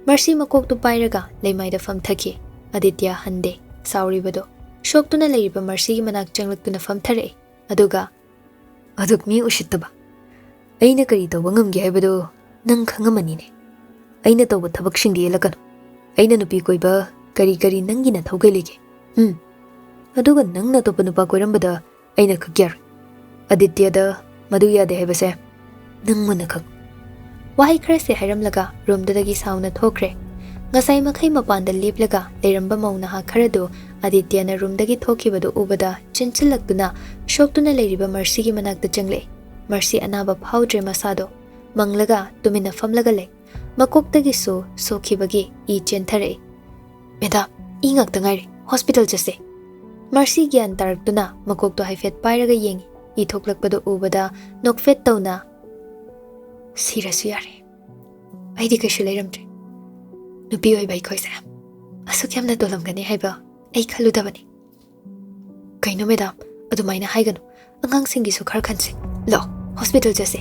ꯃꯔꯁꯤ ꯃꯀꯣꯛꯇꯨ ꯄꯥꯏꯔꯒ ꯂꯩꯃꯥꯏꯗ ꯐꯝꯊꯈꯤ꯫ ꯑꯗꯤꯇ꯭ꯌ ꯍꯟꯗꯦ ꯁꯥꯎꯔꯤꯕꯗꯣ꯫ ꯁꯣꯛꯇꯨꯅ ꯂꯩꯔꯤꯕ ꯃꯔꯁꯤꯒꯤ ꯃꯅꯥꯛ ꯆꯪꯂꯛꯇꯨꯅ ꯐꯝꯊꯔꯛꯏ꯫ ꯑꯗꯨꯒ, "ꯑꯗꯨꯛ ꯃꯤ ꯎꯁꯤꯠꯇꯕ! ꯑꯩꯅ ꯀꯔꯤ ꯇꯧꯕ ꯉꯝꯒꯦ ꯍꯥꯏꯕꯗꯨ ꯅꯪ ꯈꯪꯉꯝꯃꯅꯤꯅꯦ꯫ ꯑꯩꯅ ꯇꯧꯕ ꯊꯕꯛꯁꯤꯡꯗꯤ ꯌꯦꯠꯂꯛꯀꯅꯨ꯫ ꯑꯩꯅ ꯅꯨꯄꯤ ꯀꯣꯏꯕ ꯀꯔꯤ ꯀꯔꯤ ꯅꯪꯒꯤ ꯅꯊꯧ ꯀꯩ ꯂꯩꯒꯦ? ꯎꯝ? ꯑꯗꯨꯒ ꯅꯪꯅ ꯑꯇꯣꯞꯄ ꯅꯨꯄꯥ ꯀꯣꯏꯔꯝꯕꯗ ꯑꯩꯅ ꯈꯛ ꯌꯥꯔꯣꯏ꯫ ꯑꯗꯤꯇ꯭ꯌꯗ ꯃꯗꯨ ꯌꯥꯗꯦ ꯍꯥꯏꯕꯁꯦ ꯅꯪ ꯃꯨꯟꯅ ꯈꯪ꯫" ꯋꯥꯍꯩ ꯈꯔꯁꯦ ꯍꯥꯏꯔꯝꯂꯒ ꯔꯨꯝꯗꯨꯗꯒꯤ ꯁꯥꯎꯅ ꯊꯣꯛꯈ꯭ꯔꯦ꯫ ꯉꯁꯥꯏ ꯃꯈꯩ ꯃꯄꯥꯟꯗ ꯂꯦꯞꯂꯒ ꯂꯩꯔꯝꯕ ꯃꯧ ꯅꯍꯥ ꯈꯔꯗꯨ ꯑꯗꯤꯇ꯭ꯌꯅ ꯔꯨꯝꯗꯒꯤ ꯊꯣꯛꯈꯤꯕꯗꯨ ꯎꯕꯗ ꯆꯦꯟꯁꯤꯜꯂꯛꯇꯨꯅ ꯁꯣꯛꯇꯨꯅ ꯂꯩꯔꯤꯕ ꯃꯔꯁꯤꯒꯤ ꯃꯅꯥꯛꯇ ꯆꯪꯂꯛꯏ꯫ ꯃꯔꯁꯤ ꯑꯅꯥꯕ ꯐꯥꯎꯗ꯭ꯔꯦ ꯃꯁꯥꯗꯣ꯫ ꯃꯪꯂꯒ ꯇꯨꯃꯤꯟꯅ ꯐꯝꯂꯒ ꯂꯩ꯫ ꯃꯀꯣꯛꯇꯒꯤꯁꯨ ꯁꯣꯛꯈꯤꯕꯒꯤ ꯏ ꯆꯦꯟꯊꯔꯛꯏ꯫ "ꯃꯦꯗꯥꯝ, ꯏ ꯉꯥꯛꯇ ꯉꯥꯏꯔꯦ, ꯍꯣꯁꯄꯤꯇꯥꯜ ꯆꯠꯁꯦ꯫" ꯃꯔꯁꯤ ꯒ꯭ꯌꯥꯟ ꯇꯥꯔꯛꯇꯨꯅ ꯃꯀꯣꯛꯇꯣ ꯍꯥꯏꯐꯦꯠ ꯄꯥꯏꯔꯒ ꯌꯦꯡꯉꯤ꯫ ꯏ ꯊꯣꯛꯂꯛꯄꯗꯣ ꯎꯕꯗ ꯅꯣꯛꯐꯦꯠ ꯇꯧꯅ, "ꯁꯤꯔꯁꯨ ꯌꯥꯔꯦ, ꯑꯩꯗꯤ ꯀꯩꯁꯨ ꯂꯩꯔꯝꯗ꯭ꯔꯦ꯫ ꯅꯨꯄꯤ ꯑꯣꯏꯕ ꯑꯩꯈꯣꯏꯁꯦ ꯑꯁꯨꯛ ꯌꯥꯝꯅ ꯇꯣꯜꯂꯝꯒꯅꯤ ꯍꯥꯏꯕ ꯑꯩ ꯈꯜꯂꯨꯗꯕꯅꯤ꯫" "ꯀꯩꯅꯣ ꯃꯦꯗꯥꯝ, ꯑꯗꯨꯃꯥꯏꯅ ꯍꯥꯏꯒꯅꯨ꯫ ꯑꯉꯥꯡꯁꯤꯡꯒꯤꯁꯨ ꯈꯔ ꯈꯟꯁꯤ꯫ ꯂꯥꯛꯑꯣ, ꯍꯣꯁꯄꯤꯇꯥꯜ ꯆꯠꯁꯦ꯫"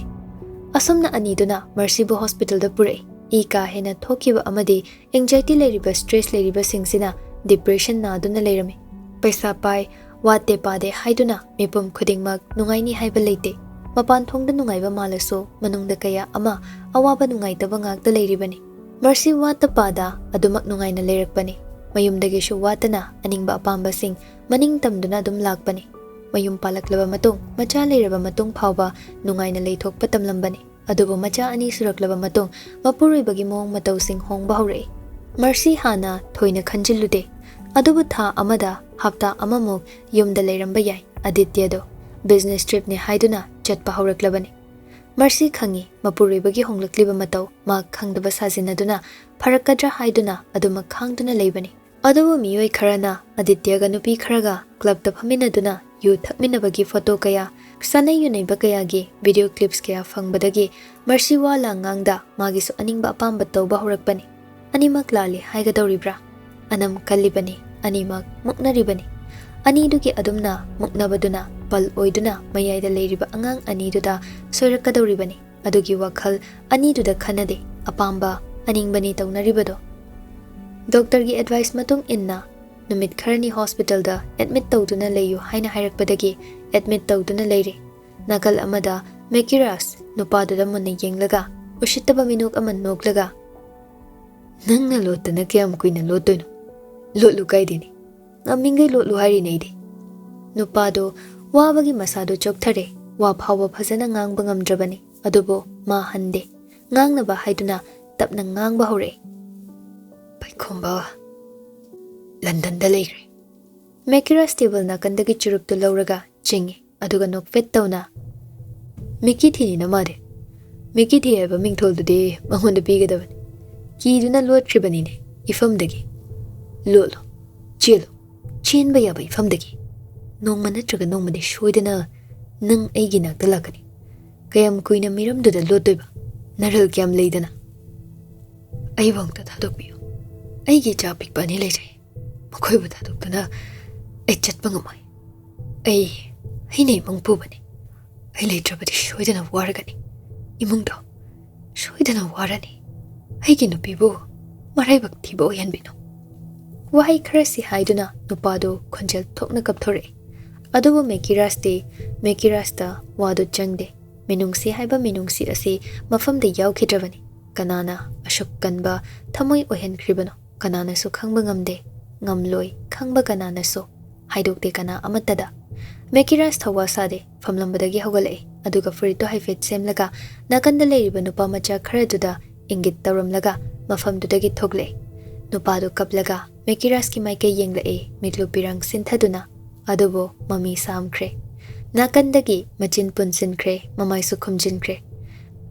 ꯑꯁꯨꯝꯅ ꯑꯅꯤꯗꯨꯅ ꯃꯔꯁꯤꯕꯨ ꯍꯣꯁꯄꯤꯇꯥꯜꯗ ꯄꯨꯔꯛꯏ꯫ ꯏ ꯀꯥ ꯍꯦꯟꯅ ꯊꯣꯛꯈꯤꯕ ꯑꯃꯗꯤ ꯑꯦꯡꯖꯥꯏꯇꯤ ꯂꯩꯔꯤꯕ, ꯁ꯭ꯇ꯭ꯔꯦꯁ ꯂꯩꯔꯤꯕꯁꯤꯡꯁꯤꯅ ꯗꯤꯄ꯭ꯔꯦꯁꯟ ꯅꯥꯗꯨꯅ ꯂꯩꯔꯝꯃꯤ꯫ ꯄꯩꯁꯥ ꯄꯥꯏ, ꯋꯥꯠꯇꯦ ꯄꯥꯗꯦ ꯍꯥꯏꯗꯨꯅ ꯃꯤꯄꯨꯝ ꯈꯨꯗꯤꯡꯃꯛ ꯅꯨꯡꯉꯥꯏꯅꯤ ꯍꯥꯏꯕ ꯂꯩꯇꯦ꯫ ꯃꯄꯥꯟ ꯊꯣꯡꯗ ꯅꯨꯡꯉꯥꯏꯕ ꯃꯥꯜꯂꯁꯨ ꯃꯅꯨꯡꯗ ꯀꯌꯥ ꯑꯃ ꯑꯋꯥꯕ ꯅꯨꯡꯉꯥꯏꯇꯕ ꯉꯥꯛꯇ ꯂꯩꯔꯤꯕꯅꯤ꯫ ꯃꯔꯁꯤ ꯋꯥꯠꯇ ꯄꯥꯗ ꯑꯗꯨꯃꯛ ꯅꯨꯡꯉꯥꯏꯅ ꯂꯩꯔꯛꯄꯅꯤ꯫ ꯃꯌꯨꯝꯗꯒꯤꯁꯨ ꯋꯥꯠꯇꯅ ꯑꯅꯤꯡꯕ ꯑꯄꯥꯝꯕꯁꯤꯡ ꯃꯅꯤꯡ ꯇꯝꯗꯨꯅ ꯑꯗꯨꯝ ꯂꯥꯛꯄꯅꯤ꯫ ꯃꯌꯨꯝ ꯄꯥꯜꯂꯛꯂꯕ ꯃꯇꯨꯡ, ꯃꯆꯥ ꯂꯩꯔꯕ ꯃꯇꯨꯡ ꯐꯥꯎꯕ ꯅꯨꯡꯉꯥꯏꯅ ꯂꯩꯊꯣꯛꯄ ꯇꯝꯂꯝꯕꯅꯤ꯫ ꯑꯗꯨꯕꯨ ꯃꯆꯥ ꯑꯅꯤ ꯁꯨꯔꯛꯂꯕ ꯃꯇꯨꯡ ꯃꯄꯨꯔꯣꯏꯕꯒꯤ ꯃꯑꯣꯡ ꯃꯇꯧꯁꯤꯡ ꯍꯣꯡꯕ ꯍꯧꯔꯛꯏ꯫ ꯃꯔꯁꯤ ꯍꯥꯟꯅ ꯊꯣꯏꯅ ꯈꯟꯖꯤꯜꯂꯨꯗꯦ꯫ ꯑꯗꯨꯕꯨ ꯊꯥ ꯑꯃꯗ ꯍꯞꯇꯥ ꯑꯃꯃꯨꯛ ꯌꯨꯝꯗ ꯂꯩꯔꯝꯕ ꯌꯥꯏ꯫ ꯑꯗꯤꯇ꯭ꯌꯗꯣ ꯕꯤꯖꯤꯅꯦꯁ ꯇ꯭ꯔꯤꯞꯅꯤ ꯍꯥꯏꯗꯨꯅ ꯆꯠꯄ ꯍꯧꯔꯛꯂꯕꯅꯤ꯫ ꯃꯔꯁꯤ ꯈꯪꯏ, ꯃꯄꯨꯔꯣꯏꯕꯒꯤ ꯍꯣꯡꯂꯛꯂꯤꯕ ꯃꯇꯧ ꯃꯍꯥꯛ ꯈꯪꯗꯕ ꯁꯥꯖꯤꯟꯅꯗꯨꯅ ꯐꯔꯛꯀꯗ꯭ꯔꯥ ꯍꯥꯏꯗꯨꯅ ꯑꯗꯨꯃꯛ ꯈꯥꯡꯗꯨꯅ ꯂꯩꯕꯅꯤ꯫ ꯑꯗꯨꯕꯨ ꯃꯤꯑꯣꯏ ꯈꯔꯅ ꯑꯗꯤꯇ꯭ꯌꯒ ꯅꯨꯄꯤ ꯈꯔꯒ ꯀ꯭ꯂꯕꯇ ꯐꯝꯃꯤꯟꯅꯗꯨꯅ ꯌꯨ ꯊꯛꯃꯤꯟꯅꯕꯒꯤ ꯐꯣꯇꯣ ꯀꯌꯥ, ꯁꯥꯟꯅꯩ ꯌꯨꯅꯩꯕ ꯀꯌꯥꯒꯤ ꯚꯤꯗꯤꯑꯣ ꯀ꯭ꯂꯤꯞꯁ ꯀꯌꯥ ꯐꯪꯕꯗꯒꯤ ꯃꯔꯁꯤ ꯋꯥ ꯂꯥꯡ ꯉꯥꯡꯗ ꯃꯥꯒꯤꯁꯨ ꯑꯅꯤꯡꯕ ꯑꯄꯥꯝꯕ ꯇꯧꯕ ꯍꯧꯔꯛꯄꯅꯤ꯫ ꯑꯅꯤꯃꯛ ꯂꯥꯜꯂꯤ ꯍꯥꯏꯒꯗꯧꯔꯤꯕ꯭ꯔꯥ? ꯑꯅꯝ ꯀꯜꯂꯤꯕꯅꯤ, ꯑꯅꯤꯃꯛ ꯃꯨꯛꯅꯔꯤꯕꯅꯤ꯫ ꯑꯅꯤꯗꯨꯒꯤ ꯑꯗꯨꯝꯅ ꯃꯨꯛꯅꯕꯗꯨꯅ ꯕꯜ ꯑꯣꯏꯗꯨꯅ ꯃꯌꯥꯏꯗ ꯂꯩꯔꯤꯕ ꯑꯉꯥꯡ ꯑꯅꯤꯗꯨꯗ ꯁꯣꯏꯔꯛꯀꯗꯧꯔꯤꯕꯅꯤ꯫ ꯑꯗꯨꯒꯤ ꯋꯥꯈꯜ ꯑꯅꯤꯗꯨꯗ ꯈꯟꯅꯗꯦ, ꯑꯄꯥꯝꯕ ꯑꯅꯤꯡꯕꯅꯤ ꯇꯧꯅꯔꯤꯕꯗꯣ꯫ ꯗꯣꯛꯇꯔꯒꯤ ꯑꯦꯗꯚꯥꯏꯁ ꯃꯇꯨꯡ ꯏꯟꯅ ꯅꯨꯃꯤꯠ ꯈꯔꯅꯤ ꯍꯣꯁꯄꯤꯇꯥꯜꯗ ꯑꯦꯗꯃꯤꯠ ꯇꯧꯗꯨꯅ ꯂꯩꯌꯨ ꯍꯥꯏꯅ ꯍꯥꯏꯔꯛꯄꯗꯒꯤ ꯑꯦꯗꯃꯤꯠ ꯇꯧꯗꯨꯅ ꯂꯩꯔꯦ꯫ ꯅꯥꯀꯜ ꯑꯃꯗ ꯃꯦꯀꯤꯔꯥꯁ ꯅꯨꯄꯥꯗꯨꯗ ꯃꯨꯟꯅ ꯌꯦꯡꯂꯒ ꯎꯁꯤꯠꯇꯕ ꯃꯤꯅꯣꯛ ꯑꯃ ꯅꯣꯛꯂꯒ, "ꯅꯪꯅ ꯂꯣꯠꯇꯅ ꯀꯌꯥꯝ ꯀꯨꯏꯅ ꯂꯣꯠꯇꯣꯏꯅꯣ? ꯂꯣꯠꯂꯨ ꯀꯥꯏꯗꯦꯅꯦ꯫ ꯉꯝꯃꯤꯉꯩ ꯂꯣꯠꯂꯨ ꯍꯥꯏꯔꯤꯅꯦ ꯑꯩꯗꯤ꯫" ꯅꯨꯄꯥꯗꯣ ꯋꯥꯕꯒꯤ ꯃꯁꯥꯗꯣ ꯆꯣꯛꯊꯔꯦ꯫ ꯋꯥ ꯐꯥꯎꯕ ꯐꯖꯅ ꯉꯥꯡꯕ ꯉꯝꯗ꯭ꯔꯕꯅꯤ꯫ ꯑꯗꯨꯕꯨ ꯃꯥ ꯍꯟꯗꯦ꯫ ꯉꯥꯡꯅꯕ ꯍꯥꯏꯗꯨꯅ ꯇꯞꯅ ꯉꯥꯡꯕ ꯍꯧꯔꯛꯑꯦ꯫ "ꯄꯥꯏꯈꯣꯝꯕ ꯂꯟꯗꯟꯗ ꯂꯩꯈ꯭ꯔꯦ꯫" ꯃꯦꯀꯤꯔꯥꯁ ꯇꯦꯕꯜ ꯅꯥꯀꯟꯗꯒꯤ ꯆꯨꯔꯨꯞꯇꯨ ꯂꯧꯔꯒ ꯆꯤꯡꯉꯤ꯫ ꯑꯗꯨꯒ ꯅꯣꯛꯐꯦꯠ ꯇꯧꯅ, "ꯃꯤꯀꯤ ꯊꯤꯅꯤꯅ ꯃꯥꯗꯤ꯫ ꯃꯤꯀꯤ ꯊꯤ ꯍꯥꯏꯕ ꯃꯤꯡꯊꯣꯜꯗꯨꯗꯤ ꯃꯉꯣꯟꯗ ꯄꯤꯒꯗꯕꯅꯤ꯫ ꯀꯤꯗꯨꯅ ꯂꯣꯠꯈ꯭ꯔꯤꯕꯅꯤꯅꯦ ꯏꯐꯝꯗꯒꯤ꯫ ꯂꯣꯠꯂꯣ, ꯆꯦꯜꯂꯣ, ꯆꯦꯟꯕ ꯌꯥꯕ ꯏꯐꯝꯗꯒꯤ꯫ ꯅꯣꯡꯃ ꯅꯠꯇ꯭ꯔꯒ ꯅꯣꯡꯃꯗꯤ ꯁꯣꯏꯗꯅ ꯅꯪ ꯑꯩꯒꯤ ꯅꯥꯛꯇ ꯂꯥꯛꯀꯅꯤ꯫ ꯀꯌꯥꯝ ꯀꯨꯏꯅ ꯃꯤꯔꯝꯗꯨꯗ ꯂꯣꯠꯇꯣꯏꯕ? ꯅꯔꯜ ꯀꯌꯥꯝ ꯂꯩꯗꯅ? ꯑꯩꯕꯨ ꯑꯝꯇ ꯊꯥꯗꯣꯛꯄꯤꯌꯨ꯫ ꯑꯩꯒꯤ ꯏꯆꯥ ꯑꯄꯤꯛꯄ ꯑꯅꯤ ꯂꯩꯖꯩ꯫ ꯃꯈꯣꯏꯕꯨ ꯊꯥꯗꯣꯛꯇꯨꯅ ꯑꯩ ꯆꯠꯄ ꯉꯝꯃꯣꯏ꯫ ꯑꯩ, ꯑꯩꯅ ꯏꯃꯨꯡ ꯄꯨꯕꯅꯤ꯫ ꯑꯩ ꯂꯩꯇ꯭ꯔꯕꯗꯤ ꯁꯣꯏꯗꯅ ꯋꯥꯔꯒꯅꯤ꯫ ꯏꯃꯨꯡꯗꯣ ꯁꯣꯏꯗꯅ ꯋꯥꯔꯅꯤ꯫ ꯑꯩꯒꯤ ꯅꯨꯄꯤꯕꯨ ꯃꯔꯥꯏꯕꯛ ꯊꯤꯕ ꯑꯣꯏꯍꯟꯕꯤꯅꯨ꯫" ꯋꯥꯍꯩ ꯈꯔꯁꯤ ꯍꯥꯏꯗꯨꯅ ꯅꯨꯄꯥꯗꯨ ꯈꯣꯟꯖꯦꯜ ꯊꯣꯛꯅ ꯀꯞꯊꯣꯔꯛꯏ꯫ ꯑꯗꯨꯕꯨ ꯃꯦꯀꯤꯔꯥꯁꯇꯤ ꯃꯦꯀꯤꯔꯥꯁꯇ ꯋꯥꯗꯨ ꯆꯪꯗꯦ꯫ ꯃꯤꯅꯨꯡꯁꯤ ꯍꯥꯏꯕ ꯃꯤꯅꯨꯡꯁꯤ ꯑꯁꯤ ꯃꯐꯝꯗ ꯌꯥꯎꯈꯤꯗ꯭ꯔꯕꯅꯤ꯫ ꯀꯅꯥꯅ ꯑꯁꯨꯛ ꯀꯟꯕ ꯊꯃꯣꯏ ꯑꯣꯏꯍꯟꯈ꯭ꯔꯤꯕꯅꯣ? ꯀꯅꯥꯅꯁꯨ ꯈꯪꯕ ꯉꯝꯗꯦ, ꯉꯝꯂꯣꯏ, ꯈꯪꯕ ꯀꯅꯥꯅꯁꯨ꯫ ꯍꯥꯏꯗꯣꯛꯇꯦ ꯀꯅꯥ ꯑꯃꯠꯇꯗ꯫ ꯃꯦꯀꯤꯔꯥꯁ ꯊꯧꯋꯥ ꯁꯥꯗꯦ, ꯐꯝꯂꯝꯕꯗꯒꯤ ꯍꯧꯒꯠꯂꯛꯏ, ꯑꯗꯨꯒ ꯐꯨꯔꯤꯠꯇꯨ ꯍꯥꯏꯐꯦꯠ ꯁꯦꯝꯂꯒ ꯅꯥꯀꯟꯗ ꯂꯩꯔꯤꯕ ꯅꯨꯄꯥ ꯃꯆꯥ ꯈꯔꯗꯨꯗ ꯏꯪꯒꯤꯠ ꯇꯧꯔꯝꯂꯒ ꯃꯐꯝꯗꯨꯗꯒꯤ ꯊꯣꯛꯂꯛꯏ꯫ ꯅꯨꯄꯥꯗꯨ ꯀꯞꯂꯒ ꯃꯦꯀꯤꯔꯥꯁꯀꯤ ꯃꯥꯏꯀꯩ ꯌꯦꯡꯂꯛꯏ, ꯃꯤꯠꯂꯨ ꯄꯤꯔꯥꯡ ꯁꯤꯟꯊꯗꯨꯅ꯫ ꯑꯗꯨꯕꯨ ꯃꯃꯤ ꯁꯥꯝꯈ꯭ꯔꯦ꯫ ꯅꯥꯀꯟꯗꯒꯤ ꯃꯆꯤꯟ ꯄꯨꯟꯁꯤꯟꯈ꯭ꯔꯦ, ꯃꯃꯥꯏꯁꯨ ꯈꯨꯝꯖꯤꯟꯈ꯭ꯔꯦ꯫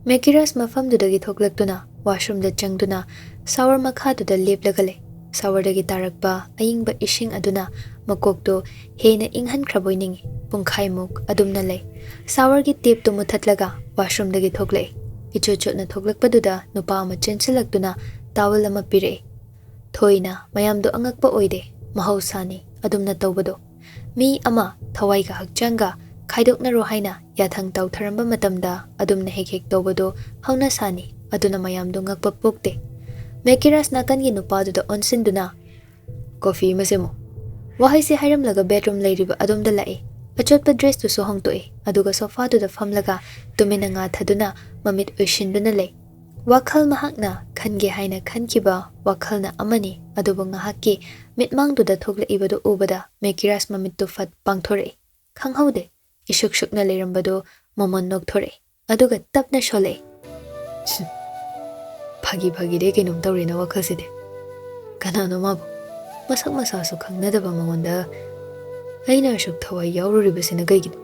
ꯃꯦꯀꯤꯔꯥꯁ ꯃꯐꯝꯗꯨꯗꯒꯤ ꯊꯣꯛꯂꯛꯇꯨꯅ ꯋꯥꯁꯔꯨꯝꯗ ꯆꯪꯗꯨꯅ ꯁꯥꯋꯔ ꯃꯈꯥꯗꯨꯗ ꯂꯦꯞꯂꯒ ꯂꯩ꯫ ꯁꯥꯋꯔꯗꯒꯤ ꯇꯥꯔꯛꯄ ꯑꯏꯪꯕ ꯏꯁꯤꯡ ꯑꯗꯨꯅ ꯃꯀꯣꯛꯇꯨ ꯍꯦꯟꯅ ꯏꯪꯍꯟꯈ꯭ꯔꯕꯣꯏ ꯅꯤꯡꯏ꯫ ꯄꯨꯡꯈꯥꯏꯃꯨꯛ ꯑꯗꯨꯝꯅ ꯂꯩ꯫ ꯁꯥꯋꯔꯒꯤ ꯇꯦꯞꯇꯨ ꯃꯨꯊꯠꯂꯒ ꯋꯥꯁꯔꯨꯝꯗꯒꯤ ꯊꯣꯛꯂꯛꯏ꯫ ꯏꯆꯣꯠ ꯆꯣꯠꯅ ꯊꯣꯛꯂꯛꯄꯗꯨꯗ ꯅꯨꯄꯥ ꯑꯃ ꯆꯦꯟꯁꯤꯜꯂꯛꯇꯨꯅ ꯇꯥꯋꯦꯜ ꯑꯃ ꯄꯤꯔꯛꯏ꯫ ꯊꯣꯏꯅ ꯃꯌꯥꯝꯗꯣ ꯑꯉꯛꯄ ꯑꯣꯏꯗꯦ, ꯃꯍꯧꯁꯥꯅꯤ ꯑꯗꯨꯝꯅ ꯇꯧꯕꯗꯣ꯫ ꯃꯤ ꯑꯃ ꯊꯋꯥꯏꯒ ꯍꯛꯆꯥꯡꯒ ꯈꯥꯏꯗꯣꯛꯅꯔꯣ ꯍꯥꯏꯅ ꯌꯥꯊꯪ ꯇꯧꯊꯔꯝꯕ ꯃꯇꯝꯗ ꯑꯗꯨꯝꯅ ꯍꯦꯛ ꯍꯦꯛ ꯇꯧꯕꯗꯣ ꯍꯧꯅꯁꯥꯅꯤ, ꯑꯗꯨꯅ ꯃꯌꯥꯝꯗꯣ ꯉꯛꯄ ꯄꯣꯛꯇꯦ꯫ ꯃꯦꯀꯤꯔꯥꯁ ꯅꯥꯀꯟꯒꯤ ꯅꯨꯄꯥꯗꯨꯗ ꯑꯣꯟꯁꯤꯟꯗꯨꯅ, "ꯀꯣꯐꯤ ꯑꯃ ꯁꯦꯝꯃꯣ"꯫ ꯋꯥꯍꯩꯁꯦ ꯍꯥꯏꯔꯝꯂꯒ ꯕꯦꯗꯔꯨꯝ ꯂꯩꯔꯤꯕ ꯑꯗꯣꯝꯗ ꯂꯥꯛꯏ꯫ ꯑꯆꯣꯠꯄ ꯗ꯭ꯔꯦꯁꯇꯨꯁꯨ ꯍꯣꯡꯗꯣꯛꯏ, ꯑꯗꯨꯒ ꯁꯣꯐꯥꯗꯨꯗ ꯐꯝꯂꯒ ꯇꯨꯃꯤꯟꯅ ꯉꯥꯊꯗꯨꯅ ꯃꯃꯤꯠ ꯎꯏꯁꯤꯟꯗꯨꯅ ꯂꯩ꯫ ꯋꯥꯈꯜ ꯃꯍꯥꯛꯅ ꯈꯟꯒꯦ ꯍꯥꯏꯅ ꯈꯟꯈꯤꯕ ꯋꯥꯈꯜꯅ ꯑꯃꯅꯤ, ꯑꯗꯨꯕꯨ ꯉꯥꯏꯍꯥꯛꯀꯤ ꯃꯤꯠꯃꯥꯡꯗꯨꯗ ꯊꯣꯛꯂꯛꯏꯕꯗꯨ ꯎꯕꯗ ꯃꯦꯀꯤꯔꯥꯁ ꯃꯃꯤꯠꯇꯨ ꯐꯠ ꯄꯥꯡꯊꯣꯔꯛꯏ꯫ ꯈꯪꯍꯧꯗꯦ, ꯏꯁꯨꯛ ꯁꯨꯛꯅ ꯂꯩꯔꯝꯕꯗꯨ ꯃꯣꯃꯣꯟ ꯅꯣꯛꯊꯣꯔꯛꯏ, ꯑꯗꯨꯒ ꯇꯞꯅ ꯁꯣꯜꯂꯛꯏ꯫ "ꯁꯤ, ꯐꯥꯒꯤ ꯐꯥꯒꯤꯗꯩ ꯀꯩꯅꯣꯝ ꯇꯧꯔꯦꯅ ꯋꯥꯈꯜꯁꯤꯗꯤ꯫ ꯀꯅꯥꯅꯣ ꯃꯥꯕꯨ? ꯃꯁꯛ ꯃꯁꯥꯁꯨ ꯈꯪꯅꯗꯕ ꯃꯉꯣꯟꯗ ꯑꯩꯅ ꯑꯁꯨꯛ ꯊꯋꯥꯏ ꯌꯥꯎꯔꯨꯔꯤꯕꯁꯤꯅ ꯀꯩꯒꯤꯅꯣ?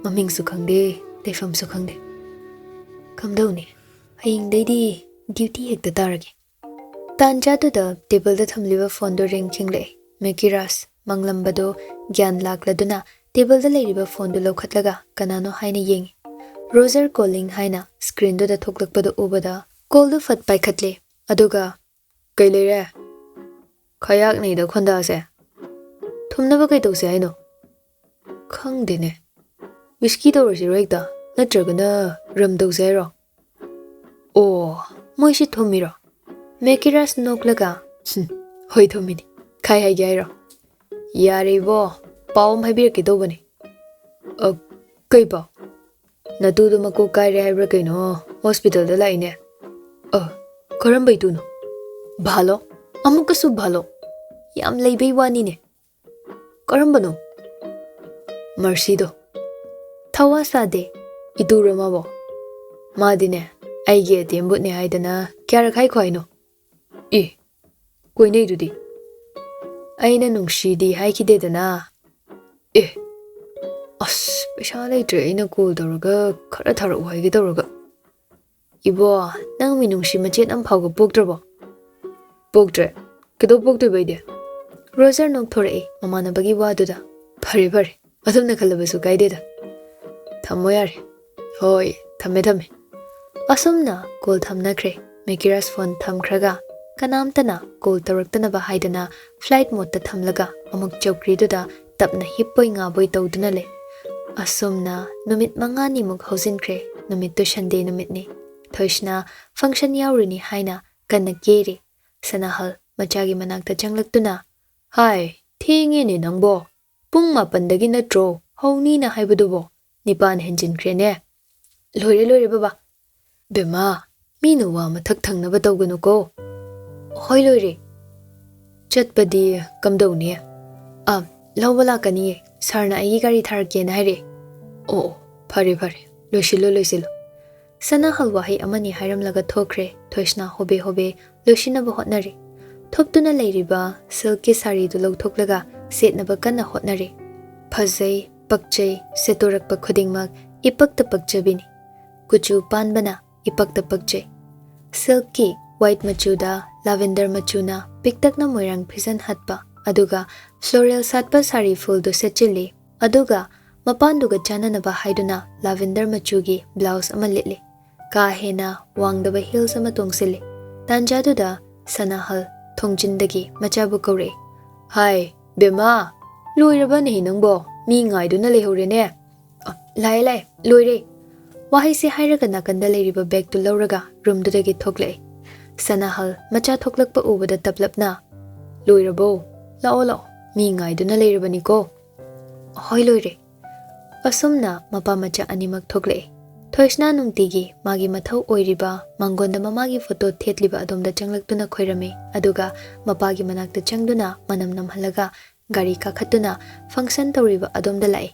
ꯃꯃꯤꯡꯁꯨ ꯈꯪꯗꯦ, ꯂꯩꯐꯝꯁꯨ ꯈꯪꯗꯦ꯫ ꯀꯝꯗꯧꯅꯤ? ꯍꯌꯦꯡꯗꯩꯗꯤ ꯗ꯭ꯌꯨꯇꯤ ꯍꯦꯛꯇ ꯇꯥꯔꯒꯦ"꯫ ꯇꯥꯟꯖꯥꯗꯨꯗ ꯇꯦꯕꯜꯗ ꯊꯝꯂꯤꯕ ꯐꯣꯟꯗꯨ ꯔꯤꯡ ꯈꯤꯡꯂꯛꯏ꯫ ꯃꯦꯀꯤꯔꯥꯁ ꯃꯪꯂꯝꯕꯗꯨ ꯒ꯭ꯌꯥꯟ ꯂꯥꯛꯂꯗꯨꯅ ꯇꯦꯕꯜꯗ ꯂꯩꯔꯤꯕ ꯐꯣꯟꯗꯨ ꯂꯧꯈꯠꯂꯒ ꯀꯅꯥꯅꯣ ꯍꯥꯏꯅ ꯌꯦꯡꯏ꯫ "ꯔꯣꯖꯔ ꯀꯣꯂꯤꯡ" ꯍꯥꯏꯅ ꯁ꯭ꯀ꯭ꯔꯤꯟꯗꯨꯗ ꯊꯣꯛꯂꯛꯄꯗꯨ ꯎꯕꯗ ꯀꯣꯜꯗꯨ ꯐꯠ ꯄꯥꯏꯈꯠꯂꯦ꯫ ꯑꯗꯨꯒ, "ꯀꯩ ꯂꯩꯔꯦ? ꯈꯌꯥꯛ ꯅꯩꯗ ꯈꯣꯟꯗꯥꯁꯦ꯫ ꯊꯨꯝꯅꯕ ꯀꯩ ꯇꯧꯁꯦ ꯍꯥꯏꯅꯣ?" "ꯈꯪꯗꯦꯅꯦ꯫ ꯋꯤꯁꯀꯤ ꯇꯧꯔꯁꯤꯔꯣ ꯍꯦꯛꯇ? ꯅꯠꯇ꯭ꯔꯒꯅ ꯔꯝ ꯇꯧꯁꯦ ꯍꯥꯏꯔꯣ?" "ꯑꯣ, ꯃꯣꯏꯁꯤ ꯊꯨꯝꯃꯤꯔꯣ?" ꯃꯦꯀꯤꯔꯥꯁ ꯅꯣꯛꯂꯒ, "ꯍꯨꯝ, ꯍꯣꯏ ꯊꯨꯝꯃꯤꯅꯤ꯫ ꯈꯥꯏ ꯍꯥꯏꯒꯦ ꯍꯥꯏꯔꯣ?" "ꯌꯥꯔꯦ ꯏꯕꯣ, ꯄꯥꯎ ꯑꯃ ꯍꯥꯏꯕꯤꯔꯛꯀꯦ ꯇꯧꯕꯅꯤ"꯫ "ꯑ, ꯀꯩ ꯄꯥꯎ?" "ꯅꯇꯨꯗꯣ ꯃꯀꯣꯛ ꯀꯥꯏꯔꯦ ꯍꯥꯏꯕ꯭ꯔꯥ ꯀꯩꯅꯣ, ꯍꯣꯁꯄꯤꯇꯥꯜꯗ ꯂꯥꯛꯏꯅꯦ"꯫ "ꯑ, ꯀꯔꯝꯕ ꯏꯇꯨꯅꯣ?" "ꯚꯥꯂꯣ, ꯑꯃꯨꯛꯀꯁꯨ ꯚꯥꯂꯣ꯫ ꯌꯥꯝ ꯂꯩꯕꯩ ꯋꯥꯅꯤꯅꯦ"꯫ "ꯀꯔꯝꯕꯅꯣ?" "ꯃꯔꯁꯤꯗꯣ"꯫ "ꯊꯋꯥ ꯁꯥꯗꯦ꯫ ꯏꯇꯨꯔꯣ ꯃꯥꯕꯣ?" "ꯃꯥꯗꯤꯅꯦ, ꯑꯩꯒꯤ ꯑꯦꯇꯦꯝꯕꯨꯠꯅꯦ ꯍꯥꯏꯗꯅ ꯀꯌꯥꯔꯛ ꯍꯥꯏꯈꯣ ꯍꯥꯏꯅꯣ?" "ꯑꯦ, ꯀꯣꯏꯅꯩꯗꯨꯗꯤ"꯫ "ꯑꯩꯅ ꯅꯨꯡꯁꯤꯗꯤ ꯍꯥꯏꯈꯤꯗꯦꯗꯅ"꯫ "ꯑꯦ, ꯑꯁ, ꯄꯩꯁꯥ ꯂꯩꯇ꯭ꯔꯦ, ꯑꯩꯅ ꯀꯣꯜ ꯇꯧꯔꯒ ꯈꯔ ꯊꯥꯔꯛꯑꯣ ꯍꯥꯏꯒꯦ ꯇꯧꯔꯒ"꯫ "ꯏꯕꯣ, ꯅꯪ ꯃꯤꯅꯨꯡꯁꯤ ꯃꯆꯦꯠ ꯑꯃ ꯐꯥꯎꯕ ꯄꯣꯛꯇ꯭ꯔꯕꯣ?" "ꯄꯣꯛꯇ꯭ꯔꯦ꯫ ꯀꯩꯗꯧ ꯄꯣꯛꯇꯣꯏꯕ ꯑꯩꯗꯤ?" ꯔꯣꯖꯔ ꯅꯣꯛꯊꯣꯔꯛꯏ ꯃꯃꯥꯟꯅꯕꯒꯤ ꯋꯥꯗꯨꯗ꯫ "ꯐꯔꯦ, ꯐꯔꯦ꯫ ꯑꯗꯨꯝꯅ ꯈꯜꯂꯕꯁꯨ ꯀꯥꯏꯗꯦꯗ꯫ ꯊꯝꯃꯣ ꯌꯥꯔꯦ"꯫ "ꯍꯣꯏ, ꯊꯝꯃꯦ, ꯊꯝꯃꯦ"꯫ ꯑꯁꯨꯝꯅ ꯀꯣꯜ ꯊꯝꯅꯈ꯭ꯔꯦ꯫ ꯃꯦꯀꯤꯔꯥꯁ ꯐꯣꯟ ꯊꯝꯈ꯭ꯔꯒ ꯀꯅꯥꯝꯇꯅ ꯀꯣꯜ ꯇꯧꯔꯛꯇꯅꯕ ꯍꯥꯏꯗꯅ ꯐ꯭ꯂꯥꯏꯠ ꯃꯣꯗꯇ ꯊꯝꯂꯒ ꯑꯃꯨꯛ ꯆꯧꯀ꯭ꯔꯤꯗꯨꯗ ꯇꯞꯅ ꯍꯤꯞꯄꯣꯏ ꯉꯥꯕꯣꯏ ꯇꯧꯗꯨꯅ ꯂꯩ꯫ ꯑꯁꯨꯝꯅ ꯅꯨꯃꯤꯠ ꯃꯉꯥꯅꯤꯃꯨꯛ ꯍꯧꯖꯤꯟꯈ꯭ꯔꯦ꯫ ꯅꯨꯃꯤꯠꯇꯨ ꯁꯟꯗꯦ ꯅꯨꯃꯤꯠꯅꯤ꯫ ꯊꯣꯏꯁꯅꯥ ꯐꯪꯁꯟ ꯌꯥꯎꯔꯤꯅꯤ ꯍꯥꯏꯅ ꯀꯟꯅ ꯀꯦꯔꯤ꯫ ꯁꯅꯥꯍꯜ ꯃꯆꯥꯒꯤ ꯃꯅꯥꯛꯇ ꯆꯪꯂꯛꯇꯨꯅ, ꯍꯥꯏ, ꯊꯦꯡꯉꯦꯅꯦ ꯅꯪꯕꯣ꯫ ꯄꯨꯡ ꯃꯥꯄꯟꯗꯒꯤ ꯅꯠꯇ꯭ꯔꯣ ꯍꯧꯅꯤꯅ ꯍꯥꯏꯕꯗꯨꯕꯣ? ꯅꯤꯄꯥꯟ ꯍꯦꯟꯖꯤꯟꯈ꯭ꯔꯦꯅꯦ꯫ ꯂꯣꯏꯔꯦ, ꯂꯣꯏꯔꯦ ꯕꯕꯥ꯫ ꯕꯦꯝꯃ, ꯃꯤꯅ ꯋꯥ ꯃꯊꯛ ꯊꯪꯅꯕ ꯇꯧꯒꯅꯨꯀꯣ꯫ ꯍꯣꯏ, ꯂꯣꯏꯔꯦ꯫ ꯆꯠꯄꯗꯤ ꯀꯝꯗꯧꯅꯤ? ꯑ, ꯂꯧꯕ ꯂꯥꯛꯀꯅꯤꯌꯦ꯫ ꯁꯥꯔꯅ ꯑꯩꯒꯤ ꯒꯥꯔꯤ ꯊꯥꯔꯛꯀꯦꯅ ꯍꯥꯏꯔꯛꯑꯦ꯫ ꯑꯣ, ꯑꯣ, ꯐꯔꯦ, ꯐꯔꯦ꯫ ꯂꯣꯏꯁꯤꯜꯂꯣ, ꯂꯣꯏꯁꯤꯜꯂꯣ꯫ ꯁꯅꯥꯍꯜ ꯋꯥꯍꯩ ꯑꯃꯅꯤ ꯍꯥꯏꯔꯝꯂꯒ ꯊꯣꯛꯈ꯭ꯔꯦ꯫ ꯊꯣꯏꯁꯅꯥ ꯍꯣꯕꯦ ꯍꯣꯕꯦ ꯂꯣꯏꯁꯤꯟꯅꯕ ꯍꯣꯠꯅꯔꯤ꯫ ꯊꯨꯞꯇꯨꯅ ꯂꯩꯔꯤꯕ ꯁꯤꯜꯛꯀꯤ ꯁꯥꯔꯤꯗꯨ ꯂꯧꯊꯣꯛꯂꯒ ꯁꯦꯠꯅꯕ ꯀꯟꯅ ꯍꯣꯠꯅꯔꯤ꯫ ꯐꯖꯩ, ꯄꯛꯆꯩ, ꯁꯦꯠꯇꯣꯔꯛꯄ ꯈꯨꯗꯤꯡꯃꯛ ꯏꯄꯛꯇ ꯄꯛꯆꯕꯤꯅꯤ꯫ ꯀꯨꯆꯨ ꯄꯥꯟꯕꯅ ꯏꯄꯛꯇ ꯄꯛꯆꯩ꯫ ꯁꯤꯜꯛꯀꯤ ꯋꯥꯏꯠ ꯃꯆꯨꯗ ꯂꯥꯚꯦꯟꯗꯔ ꯃꯆꯨꯅ ꯄꯤꯛꯇꯛꯅ ꯃꯣꯏꯔꯥꯡ ꯐꯤꯖꯟ ꯍꯠꯄ, ꯑꯗꯨꯒ ꯐ꯭ꯂꯣꯔꯦꯜ ꯁꯥꯠꯄ ꯁꯥꯔꯤ ꯐꯨꯜꯗꯨ ꯁꯦꯠꯆꯤꯜꯂꯤ, ꯑꯗꯨꯒ ꯃꯄꯥꯟꯗꯨꯒ ꯆꯥꯟꯅꯅꯕ ꯍꯥꯏꯗꯨꯅ ꯂꯥꯚꯦꯟꯗꯔ ꯃꯆꯨꯒꯤ ꯕ꯭ꯂꯥꯎꯁ ꯑꯃ ꯂꯤꯠꯂꯤ꯫ ꯀꯥ ꯍꯦꯟꯅ ꯋꯥꯡꯗꯕ ꯍꯤꯜꯁ ꯑꯃ ꯇꯣꯡꯁꯤꯜꯂꯤ꯫ ꯇꯥꯟꯖꯥꯗꯨꯗ ꯁꯅꯥꯍꯜ ꯊꯣꯡꯖꯤꯟꯗꯒꯤ ꯃꯆꯥꯕꯨ ꯀꯧꯔꯛꯏ꯫ "ꯍꯥꯏ, ꯕꯦꯝꯃ, ꯂꯣꯏꯔꯕꯅꯦ ꯅꯪꯕꯣ? ꯃꯤ ꯉꯥꯏꯗꯨꯅ ꯂꯩꯍꯧꯔꯦꯅꯦ꯫" "ꯑ, ꯂꯥꯛꯑꯦ, ꯂꯥꯛꯑꯦ, ꯂꯣꯏꯔꯦ꯫" ꯋꯥꯍꯩꯁꯦ ꯍꯥꯏꯔꯒ ꯅꯥꯀꯟꯗ ꯂꯩꯔꯤꯕ ꯕꯦꯒꯇꯨ ꯂꯧꯔꯒ ꯔꯨꯝꯗꯨꯗꯒꯤ ꯊꯣꯛꯂꯛꯑꯦ꯫ ꯁꯅꯥꯍꯜ ꯃꯆꯥ ꯊꯣꯛꯂꯛꯄ ꯎꯕꯗ ꯇꯞꯂꯞꯅ, "ꯂꯣꯏꯔꯕꯣ? ꯂꯥꯛꯑꯣ, ꯂꯥꯛꯑꯣ, ꯃꯤ ꯉꯥꯏꯗꯨꯅ ꯂꯩꯔꯕꯅꯤꯀꯣ꯫" "ꯍꯣꯏ, ꯂꯣꯏꯔꯦ꯫" ꯑꯁꯨꯝꯅ ꯃꯄꯥ ꯃꯆꯥ ꯑꯅꯤꯃꯛ ꯊꯣꯛꯂꯛꯑꯦ꯫ ꯊꯣꯏꯁꯅꯥ ꯅꯨꯡꯇꯤꯒꯤ ꯃꯥꯒꯤ ꯃꯊꯧ ꯑꯣꯏꯔꯤꯕ ꯃꯥꯡꯒꯣꯟꯗ ꯃꯃꯥꯒꯤ ꯐꯣꯇꯣ ꯊꯦꯠꯂꯤꯕ ꯑꯗꯣꯝꯗ ꯆꯪꯂꯛꯇꯨꯅ ꯈꯣꯏꯔꯝꯃꯤ, ꯑꯗꯨꯒ ꯃꯄꯥꯒꯤ ꯃꯅꯥꯛꯇ ꯆꯪꯗꯨꯅ ꯃꯅꯝ ꯅꯝꯍꯜꯂꯒ ꯒꯥꯔꯤ ꯀꯥꯈꯠꯇꯨꯅ ꯐꯪꯁꯟ ꯇꯧꯔꯤꯕ ꯑꯗꯣꯝꯗ ꯂꯥꯛꯏ꯫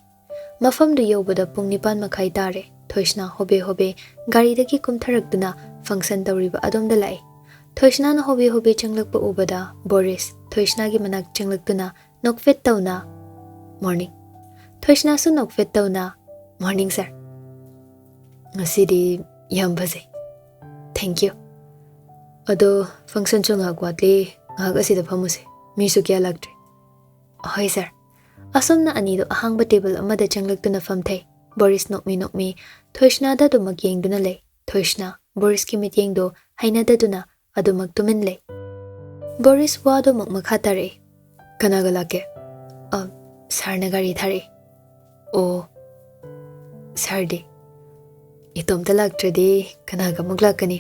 ꯃꯐꯝꯗꯨ ꯌꯧꯕꯗ ꯄꯨꯡ ꯅꯤꯄꯥꯟ ꯃꯈꯥꯏ ꯇꯥꯔꯦ꯫ ꯊꯣꯏꯁꯅꯥ ꯍꯣꯕꯦ ꯍꯣꯕꯦ ꯒꯥꯔꯤꯗꯒꯤ ꯀꯨꯝꯊꯔꯛꯇꯨꯅ ꯐꯪꯁꯟ ꯇꯧꯔꯤꯕ ꯑꯗꯣꯝꯗ ꯂꯥꯛꯏ꯫ ꯊꯣꯏꯁꯅꯥꯅ ꯍꯣꯕꯦ ꯍꯣꯕꯦ ꯆꯪꯂꯛꯄ ꯎꯕꯗ ꯕꯣꯔꯤꯁ ꯊꯣꯏꯁꯅꯥꯒꯤ ꯃꯅꯥꯛ ꯆꯪꯂꯛꯇꯨꯅ ꯅꯣꯛꯐꯦꯠ ꯇꯧꯅ, "ꯃꯣꯔꯅꯤꯡ꯫" ꯊꯣꯏꯁꯅꯥꯁꯨ ꯅꯣꯛꯐꯦꯠ ꯇꯧꯅ, "ꯃꯣꯔꯅꯤꯡ, ꯁꯥꯔ꯫ ꯉꯁꯤꯗꯤ ꯌꯥꯝ ꯐꯖꯩ꯫ ꯊꯦꯡꯀ꯭ꯌꯨ꯫ ꯑꯗꯣ ꯐꯪꯁꯟꯁꯨ ꯉꯥꯏꯍꯥꯛ ꯋꯥꯠꯂꯤ, ꯉꯥꯏꯍꯥꯛ ꯑꯁꯤꯗ ꯐꯝꯃꯨꯁꯦ꯫ ꯃꯤꯁꯨ ꯀꯌꯥ ꯂꯥꯛꯇ꯭ꯔꯤ꯫" "ꯍꯣꯏ, ꯁꯥꯔ꯫" ꯑꯁꯨꯝꯅ ꯑꯅꯤꯗꯨ ꯑꯍꯥꯡꯕ ꯇꯦꯕꯜ ꯑꯃꯗ ꯆꯪꯂꯛꯇꯨꯅ ꯐꯝꯊꯩ꯫ ꯕꯣꯔꯤꯁ ꯅꯣꯛꯃꯤ ꯅꯣꯛꯃꯤ ꯊꯣꯏꯁꯅꯥꯗ ꯑꯗꯨꯃꯛ ꯌꯦꯡꯗꯨꯅ ꯂꯩ꯫ ꯊꯣꯏꯁꯅꯥ ꯕꯣꯔꯤꯁꯀꯤ ꯃꯤꯠꯌꯦꯡꯗꯨ ꯍꯩꯅꯗꯗꯨꯅ ꯑꯗꯨꯃꯛ ꯇꯨꯃꯤꯟ ꯂꯩ꯫ ꯕꯣꯔꯤꯁ ꯋꯥꯗꯨꯃꯛ ꯃꯈꯥ ꯇꯥꯔꯛꯏ, "ꯀꯅꯥꯒ ꯂꯥꯛꯀꯦ?" "ꯑ, ꯁꯥꯔꯅ ꯒꯥꯔꯤ ꯊꯥꯔꯛꯏ꯫" "ꯑꯣ, ꯁꯥꯔꯗꯤ?" "ꯏꯇꯣꯝꯇ ꯂꯥꯛꯇ꯭ꯔꯗꯤ ꯀꯅꯥꯒ ꯑꯃꯨꯛ ꯂꯥꯛꯀꯅꯤ?"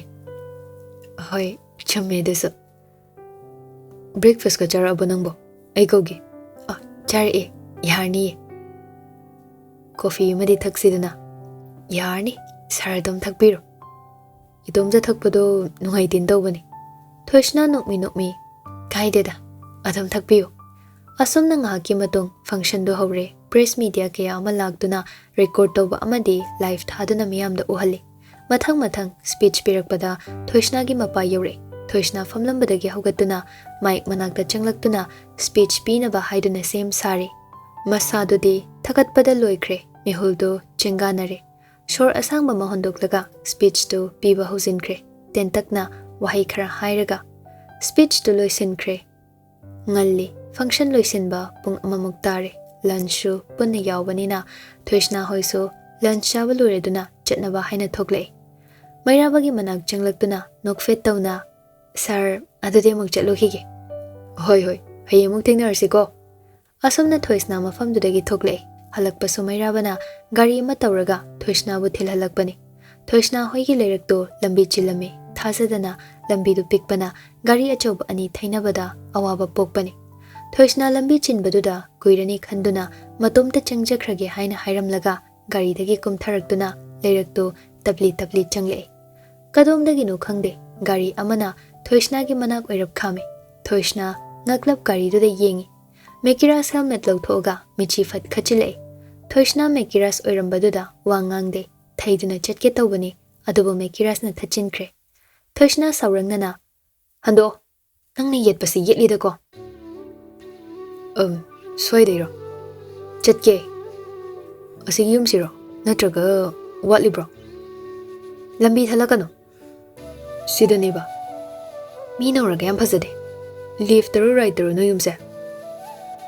"ꯍꯣꯏ, ꯆꯨꯝꯃꯦ ꯑꯗꯨꯁꯨ꯫ ꯕ꯭ꯔꯦꯛꯐꯥꯁꯀ ꯆꯥꯔꯛꯑꯕꯣ ꯅꯪꯕꯣ?" ꯑꯩ ꯀꯧꯒꯦ꯫ ꯑ, ꯆꯥꯔꯛꯑꯦ꯫ ꯌꯥꯔꯅꯤꯌꯦ꯫ ꯀꯣꯐꯤ ꯑꯃꯗꯤ ꯊꯛꯁꯤꯗꯅ꯫ ꯌꯥꯔꯅꯤ꯫ ꯁꯥꯔ ꯑꯗꯨꯝ ꯊꯛꯄꯤꯔꯣ꯫ ꯏꯇꯣꯝꯇ ꯊꯛꯄꯗꯣ ꯅꯨꯡꯉꯥꯏꯇꯦꯅ ꯇꯧꯕꯅꯤ꯫ ꯊꯣꯏꯁꯅꯥ ꯅꯣꯛꯃꯤ ꯅꯣꯛꯃꯤ, "ꯀꯥꯏꯗꯦꯗ, ꯑꯗꯨꯝ ꯊꯛꯄꯤꯌꯨ"꯫ ꯑꯁꯨꯝꯅ ꯉꯥꯏꯍꯥꯛꯀꯤ ꯃꯇꯨꯡ ꯐꯪꯁꯟꯗꯨ ꯍꯧꯔꯦ꯫ ꯄ꯭ꯔꯦꯁ ꯃꯤꯗꯤꯌꯥ ꯀꯌꯥ ꯑꯃ ꯂꯥꯛꯇꯨꯅ ꯔꯦꯀꯣꯔꯗ ꯇꯧꯕ ꯑꯃꯗꯤ ꯂꯥꯏꯚ ꯊꯥꯗꯨꯅ ꯃꯤꯌꯥꯝꯗ ꯎꯍꯜꯂꯤ꯫ ꯃꯊꯪ ꯃꯊꯪ ꯁ꯭ꯄꯤꯆ ꯄꯤꯔꯛꯄꯗ ꯊꯣꯏꯁꯅꯥꯒꯤ ꯃꯄꯥ ꯌꯧꯔꯛꯏ꯫ ꯊꯣꯏꯁꯅꯥ ꯐꯝꯂꯝꯕꯗꯒꯤ ꯍꯧꯒꯠꯇꯨꯅ ꯃꯥꯏꯛ ꯃꯅꯥꯛꯇ ꯆꯪꯂꯛꯇꯨꯅ ꯁ꯭ꯄꯤꯆ ꯄꯤꯅꯕ ꯍꯥꯏꯗꯨꯅ ꯁꯦꯝ ꯁꯥꯔꯤ꯫ ꯃꯁꯥꯗꯨꯗꯤ ꯊꯀꯠꯄꯗ ꯂꯣꯏꯈ꯭ꯔꯦ, ꯃꯤꯍꯨꯜꯗꯨ ꯆꯦꯡꯒꯥꯟꯅꯔꯦ꯫ ꯁꯣꯔ ꯑꯁꯥꯡꯕ ꯑꯃ ꯍꯣꯟꯗꯣꯛꯂꯒ ꯁ꯭ꯄꯤꯆꯇꯨ ꯄꯤꯕ ꯍꯧꯖꯤꯟꯈ꯭ꯔꯦ꯫ ꯇꯦꯟꯇꯛꯅ ꯋꯥꯍꯩ ꯈꯔ ꯍꯥꯏꯔꯒ ꯁ꯭ꯄꯤꯆꯇꯨ ꯂꯣꯏꯁꯤꯟꯈ꯭ꯔꯦ꯫ ꯉꯜꯂꯤ꯫ ꯐꯪꯁꯟ ꯂꯣꯏꯁꯤꯟꯕ ꯄꯨꯡ ꯑꯃꯃꯨꯛ ꯇꯥꯔꯦ꯫ ꯂꯟꯆꯁꯨ ꯄꯨꯟꯅ ꯌꯥꯎꯕꯅꯤꯅ ꯊꯣꯏꯁꯅꯥ ꯍꯣꯏꯁꯨ ꯂꯟꯆ ꯆꯥꯕ ꯂꯣꯏꯔꯗꯨꯅ ꯆꯠꯅꯕ ꯍꯥꯏꯅ ꯊꯣꯛꯂꯛꯏ꯫ ꯃꯩꯔꯥꯕꯒꯤ ꯃꯅꯥꯛ ꯆꯪꯂꯛꯇꯨꯅ ꯅꯣꯛꯐꯦꯠ ꯇꯧꯅ, "ꯁꯥꯔ, ꯑꯗꯨꯗꯤ ꯑꯃꯨꯛ ꯆꯠꯂꯨꯈꯤꯒꯦ"꯫ "ꯍꯣꯏ, ꯍꯣꯏ, ꯍꯌꯦꯡ ꯑꯃꯨꯛ ꯊꯦꯡꯅꯔꯁꯤꯀꯣ"꯫ ꯑꯁꯨꯝꯅ ꯊꯣꯏꯁꯅꯥ ꯃꯐꯝꯗꯨꯗꯒꯤ ꯊꯣꯛꯂꯛꯏ꯫ ꯍꯜꯂꯛꯄꯁꯨ ꯃꯩꯔꯥꯕꯅ ꯒꯥꯔꯤ ꯑꯃ ꯇꯧꯔꯒ ꯊꯣꯏꯁꯅꯥꯕꯨ ꯊꯤꯜꯍꯜꯂꯛꯄꯅꯤ꯫ ꯊꯣꯏꯁꯅꯥ ꯍꯣꯏꯒꯤ ꯂꯩꯔꯛꯇꯨ ꯂꯝꯕꯤ ꯆꯤꯜꯂꯝꯃꯤ꯫ ꯊꯥꯖꯗꯅ ꯂꯝꯕꯤꯗꯨ ꯄꯤꯛꯄꯅ ꯒꯥꯔꯤ ꯑꯆꯧꯕ ꯑꯅꯤ ꯊꯩꯅꯕꯗ ꯑꯋꯥꯕ ꯄꯣꯛꯄꯅꯤ꯫ ꯊꯣꯏꯁꯅꯥ ꯂꯝꯕꯤ ꯆꯤꯟꯕꯗꯨꯗ ꯀꯨꯏꯔꯅꯤ ꯈꯟꯗꯨꯅ ꯃꯇꯣꯝꯇ ꯆꯪꯖꯈ꯭ꯔꯒꯦ ꯍꯥꯏꯅ ꯍꯥꯏꯔꯝꯂꯒ ꯒꯥꯔꯤꯗꯒꯤ ꯀꯨꯝꯊꯔꯛꯇꯨꯅ ꯂꯩꯔꯛꯇꯨ ꯇꯞꯂꯤ ꯇꯞꯂꯤ ꯆꯪꯂꯛꯏ꯫ ꯀꯗꯣꯝꯗꯒꯤꯅꯣ ꯈꯪꯗꯦ, ꯒꯥꯔꯤ ꯑꯃꯅ ꯊꯣꯏꯁꯅꯥꯒꯤ ꯃꯅꯥꯛ ꯑꯣꯏꯔꯞ ꯈꯥꯝꯃꯤ꯫ ꯊꯣꯏꯁꯅꯥ ꯉꯛꯂꯞ ꯒꯥꯔꯤꯗꯨꯗ ꯌꯦꯡꯉꯤ꯫ ꯃꯦꯀꯤꯔꯥꯁ ꯍꯦꯜꯃꯦꯠ ꯂꯧꯊꯣꯛꯑꯒ ꯃꯤꯠꯁꯤ ꯐꯠ ꯈꯠꯆꯤꯜꯂꯛꯏ꯫ ꯊꯣꯏꯁꯅꯥ ꯃꯦꯀꯤꯔꯥꯁ ꯑꯣꯏꯔꯝꯕꯗꯨꯗ ꯋꯥ ꯉꯥꯡꯗꯦ꯫ ꯊꯩꯗꯨꯅ ꯆꯠꯀꯦ ꯇꯧꯕꯅꯤ, ꯑꯗꯨꯕꯨ ꯃꯦꯀꯤꯔꯥꯁꯅ ꯊꯠꯆꯤꯟꯈ꯭ꯔꯦ꯫ ꯊꯣꯏꯁꯅꯥ ꯁꯥꯎꯔꯪꯅꯅ, "ꯍꯟꯗꯣꯛꯑꯣ, ꯅꯪꯅ ꯌꯦꯠꯄꯁꯤ ꯌꯦꯠꯂꯤꯗꯀꯣ"꯫ "ꯑꯝ, ꯁꯣꯏꯗꯩꯔꯣ? ꯆꯠꯀꯦ꯫ ꯑꯁꯤꯒꯤ ꯌꯨꯝꯁꯤꯔꯣ? ꯅꯠꯇ꯭ꯔꯒ ꯋꯥꯠꯂꯤꯕ꯭ꯔꯣ?" "ꯂꯝꯕꯤ ꯊꯠꯂꯛꯀꯅꯨ꯫ ꯁꯤꯗꯅꯦꯕ꯫ ꯃꯤ ꯅꯧꯔꯒ ꯌꯥꯝ ꯐꯖꯗꯦ꯫ ꯂꯦꯐꯇꯔꯣ ꯔꯥꯏꯠꯇꯔꯣ ꯅꯣꯏ ꯌꯨꯝꯁꯦ?"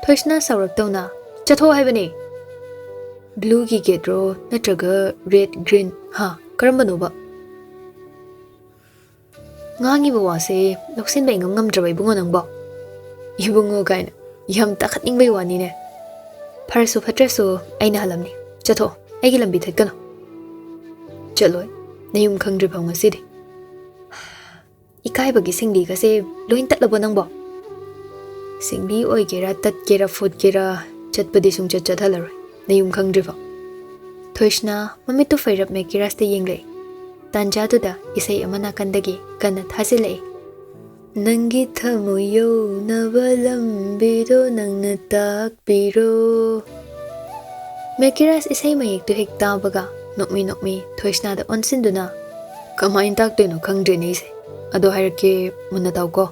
ꯊꯣꯏꯁꯅꯥ ꯁꯥꯎꯔꯛꯇꯧꯅ, "ꯆꯠꯊꯣꯛꯑꯣ ꯍꯥꯏꯕꯅꯦ!" "ꯕ꯭ꯂꯨꯒꯤ ꯒꯦꯠꯔꯣ ꯅꯠꯇ꯭ꯔꯒ ꯔꯦꯗ, ꯒ꯭ꯔꯤꯟ? ꯍꯥ, ꯀꯔꯝꯕꯅꯣꯕ?" "ꯉꯥꯡꯉꯤꯕ ꯋꯥꯁꯦ ꯂꯧꯁꯤꯟꯕ ꯏꯉꯝ ꯉꯝꯗ꯭ꯔꯕ ꯏꯕꯨꯡꯉꯣ ꯅꯪꯕꯣ?" "ꯏꯕꯨꯡꯉꯣ" ꯀꯥꯏꯅ ꯌꯥꯝ ꯇꯥꯈꯠꯅꯤꯡꯕꯩ ꯋꯥꯅꯤꯅꯦ꯫ "ꯐꯔꯁꯨ ꯐꯠꯇ꯭ꯔꯁꯨ ꯑꯩꯅ ꯍꯜꯂꯝꯅꯤ꯫ ꯆꯠꯊꯣꯛꯑꯣ, ꯑꯩꯒꯤ ꯂꯝꯕꯤ ꯊꯠꯀꯅꯨ"꯫ "ꯆꯠꯂꯣꯏ, ꯅꯌꯨꯝ ꯈꯪꯗ꯭ꯔꯤꯐꯥꯎ ꯉꯁꯤꯗꯤ"꯫ "ꯏꯀꯥꯏꯕꯒꯤ ꯁꯤꯡꯂꯤꯒꯁꯦ ꯂꯣꯏ ꯇꯠꯂꯕꯣ ꯅꯪꯕꯣ?" ꯁꯤꯡꯂꯤ ꯑꯣꯏꯒꯦꯔꯥ, ꯇꯠꯀꯦꯔꯥ, ꯐꯨꯠꯀꯦꯔꯥ, ꯆꯠꯄꯗꯤ ꯁꯨꯡꯆꯠ ꯆꯠꯍꯜꯂꯔꯣꯏ, ꯅꯌꯨꯝ ꯈꯪꯗ꯭ꯔꯤꯐꯥꯎ꯫ ꯊꯣꯏꯁꯅꯥ ꯃꯃꯤꯠꯇꯨ ꯐꯩꯔꯞ ꯃꯦꯀꯤꯔꯥꯁꯇ ꯌꯦꯡꯂꯛꯏ꯫ ꯇꯥꯟꯖꯥꯗꯨꯗ ꯏꯁꯩ ꯑꯃ ꯅꯥꯀꯟꯗꯒꯤ ꯀꯟꯅ ꯊꯥꯖꯤꯜꯂꯛꯏ꯫ "ꯅꯪꯒꯤ ꯊꯃꯣꯏ ꯌꯧꯅꯕ ꯂꯝꯕꯤꯗꯣ ꯅꯪꯅ ꯇꯥꯛꯄꯤꯔꯣ"꯫ ꯃꯦꯀꯤꯔꯥꯁ ꯏꯁꯩ ꯃꯌꯦꯛꯇꯨ ꯍꯦꯛ ꯇꯥꯕꯒ ꯅꯣꯛꯃꯤ ꯅꯣꯛꯃꯤ ꯊꯣꯏꯁꯅꯥꯗ ꯑꯣꯟꯁꯤꯟꯗꯨꯅ, "ꯀꯃꯥꯏꯅ ꯇꯥꯛꯇꯣꯏꯅꯣ ꯈꯪꯗ꯭ꯔꯦꯅꯦ ꯑꯩꯁꯦ꯫ ꯑꯗꯣ ꯍꯥꯏꯔꯛꯀꯦ, ꯃꯨꯟꯅ ꯇꯥꯎꯀꯣ꯫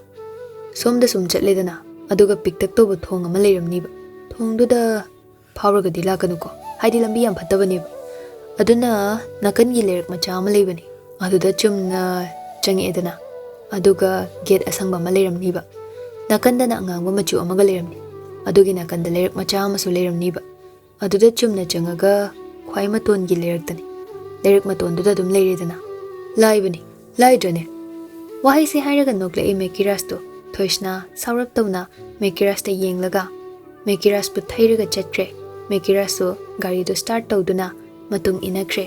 ꯁꯣꯝꯗ ꯁꯨꯝ ꯆꯠꯂꯦꯗꯅ, ꯑꯗꯨꯒ ꯄꯤꯛꯇꯛ ꯇꯧꯕ ꯊꯣꯡ ꯑꯃ ꯂꯩꯔꯝꯅꯤꯕ꯫ ꯊꯣꯡꯗꯨꯗ ꯐꯥꯎꯔꯒꯗꯤ ꯂꯥꯛꯀꯅꯨꯀꯣ, ꯍꯥꯏꯗꯤ ꯂꯝꯕꯤ ꯌꯥꯝ ꯐꯠꯇꯕꯅꯦꯕ꯫ ꯑꯗꯨꯅ ꯅꯥꯀꯟꯒꯤ ꯂꯩꯔꯛ ꯃꯆꯥ ꯑꯃ ꯂꯩꯕꯅꯦ, ꯑꯗꯨꯗ ꯆꯨꯝꯅ ꯆꯪꯉꯛꯑꯦꯗꯅ, ꯑꯗꯨꯒ ꯒꯦꯠ ꯑꯁꯪꯕ ꯑꯃ ꯂꯩꯔꯝꯅꯤꯕ꯫ ꯅꯥꯀꯟꯗꯅ ꯑꯉꯥꯡꯕ ꯃꯆꯨ ꯑꯃꯒ ꯂꯩꯔꯝꯅꯤ, ꯑꯗꯨꯒꯤ ꯅꯥꯀꯟꯗ ꯂꯩꯔꯛ ꯃꯆꯥ ꯑꯃꯁꯨ ꯂꯩꯔꯝꯅꯤꯕ꯫ ꯑꯗꯨꯗ ꯆꯨꯝꯅ ꯆꯪꯉꯒ ꯈ꯭ꯋꯥꯏ ꯃꯇꯣꯟꯒꯤ ꯂꯩꯔꯛꯇꯅꯤ꯫ ꯂꯩꯔꯛ ꯃꯇꯣꯟꯗꯨꯗ ꯑꯗꯨꯝ ꯂꯩꯔꯦꯗꯅ꯫ ꯂꯥꯏꯕꯅꯤ, ꯂꯥꯏꯗ꯭ꯔꯅꯦ?" ꯋꯥꯍꯩꯁꯦ ꯍꯥꯏꯔꯒ ꯅꯣꯛꯂꯛꯏ ꯃꯦꯀꯤꯔꯥꯁꯇꯣ꯫ ꯊꯣꯏꯁꯅꯥ ꯁꯥꯎꯔꯞ ꯇꯧꯅ ꯃꯦꯀꯤꯔꯥꯁꯇ ꯌꯦꯡꯂꯒ ꯃꯦꯀꯤꯔꯥꯁꯄꯨ ꯊꯩꯔꯒ ꯆꯠꯈ꯭ꯔꯦ꯫ ꯃꯦꯀꯤꯔꯥꯁꯁꯨ ꯒꯥꯔꯤꯗꯨ ꯁ꯭ꯇꯥꯔꯠ ꯇꯧꯗꯨꯅ ꯃꯇꯨꯡ ꯏꯟꯅꯈ꯭ꯔꯦ꯫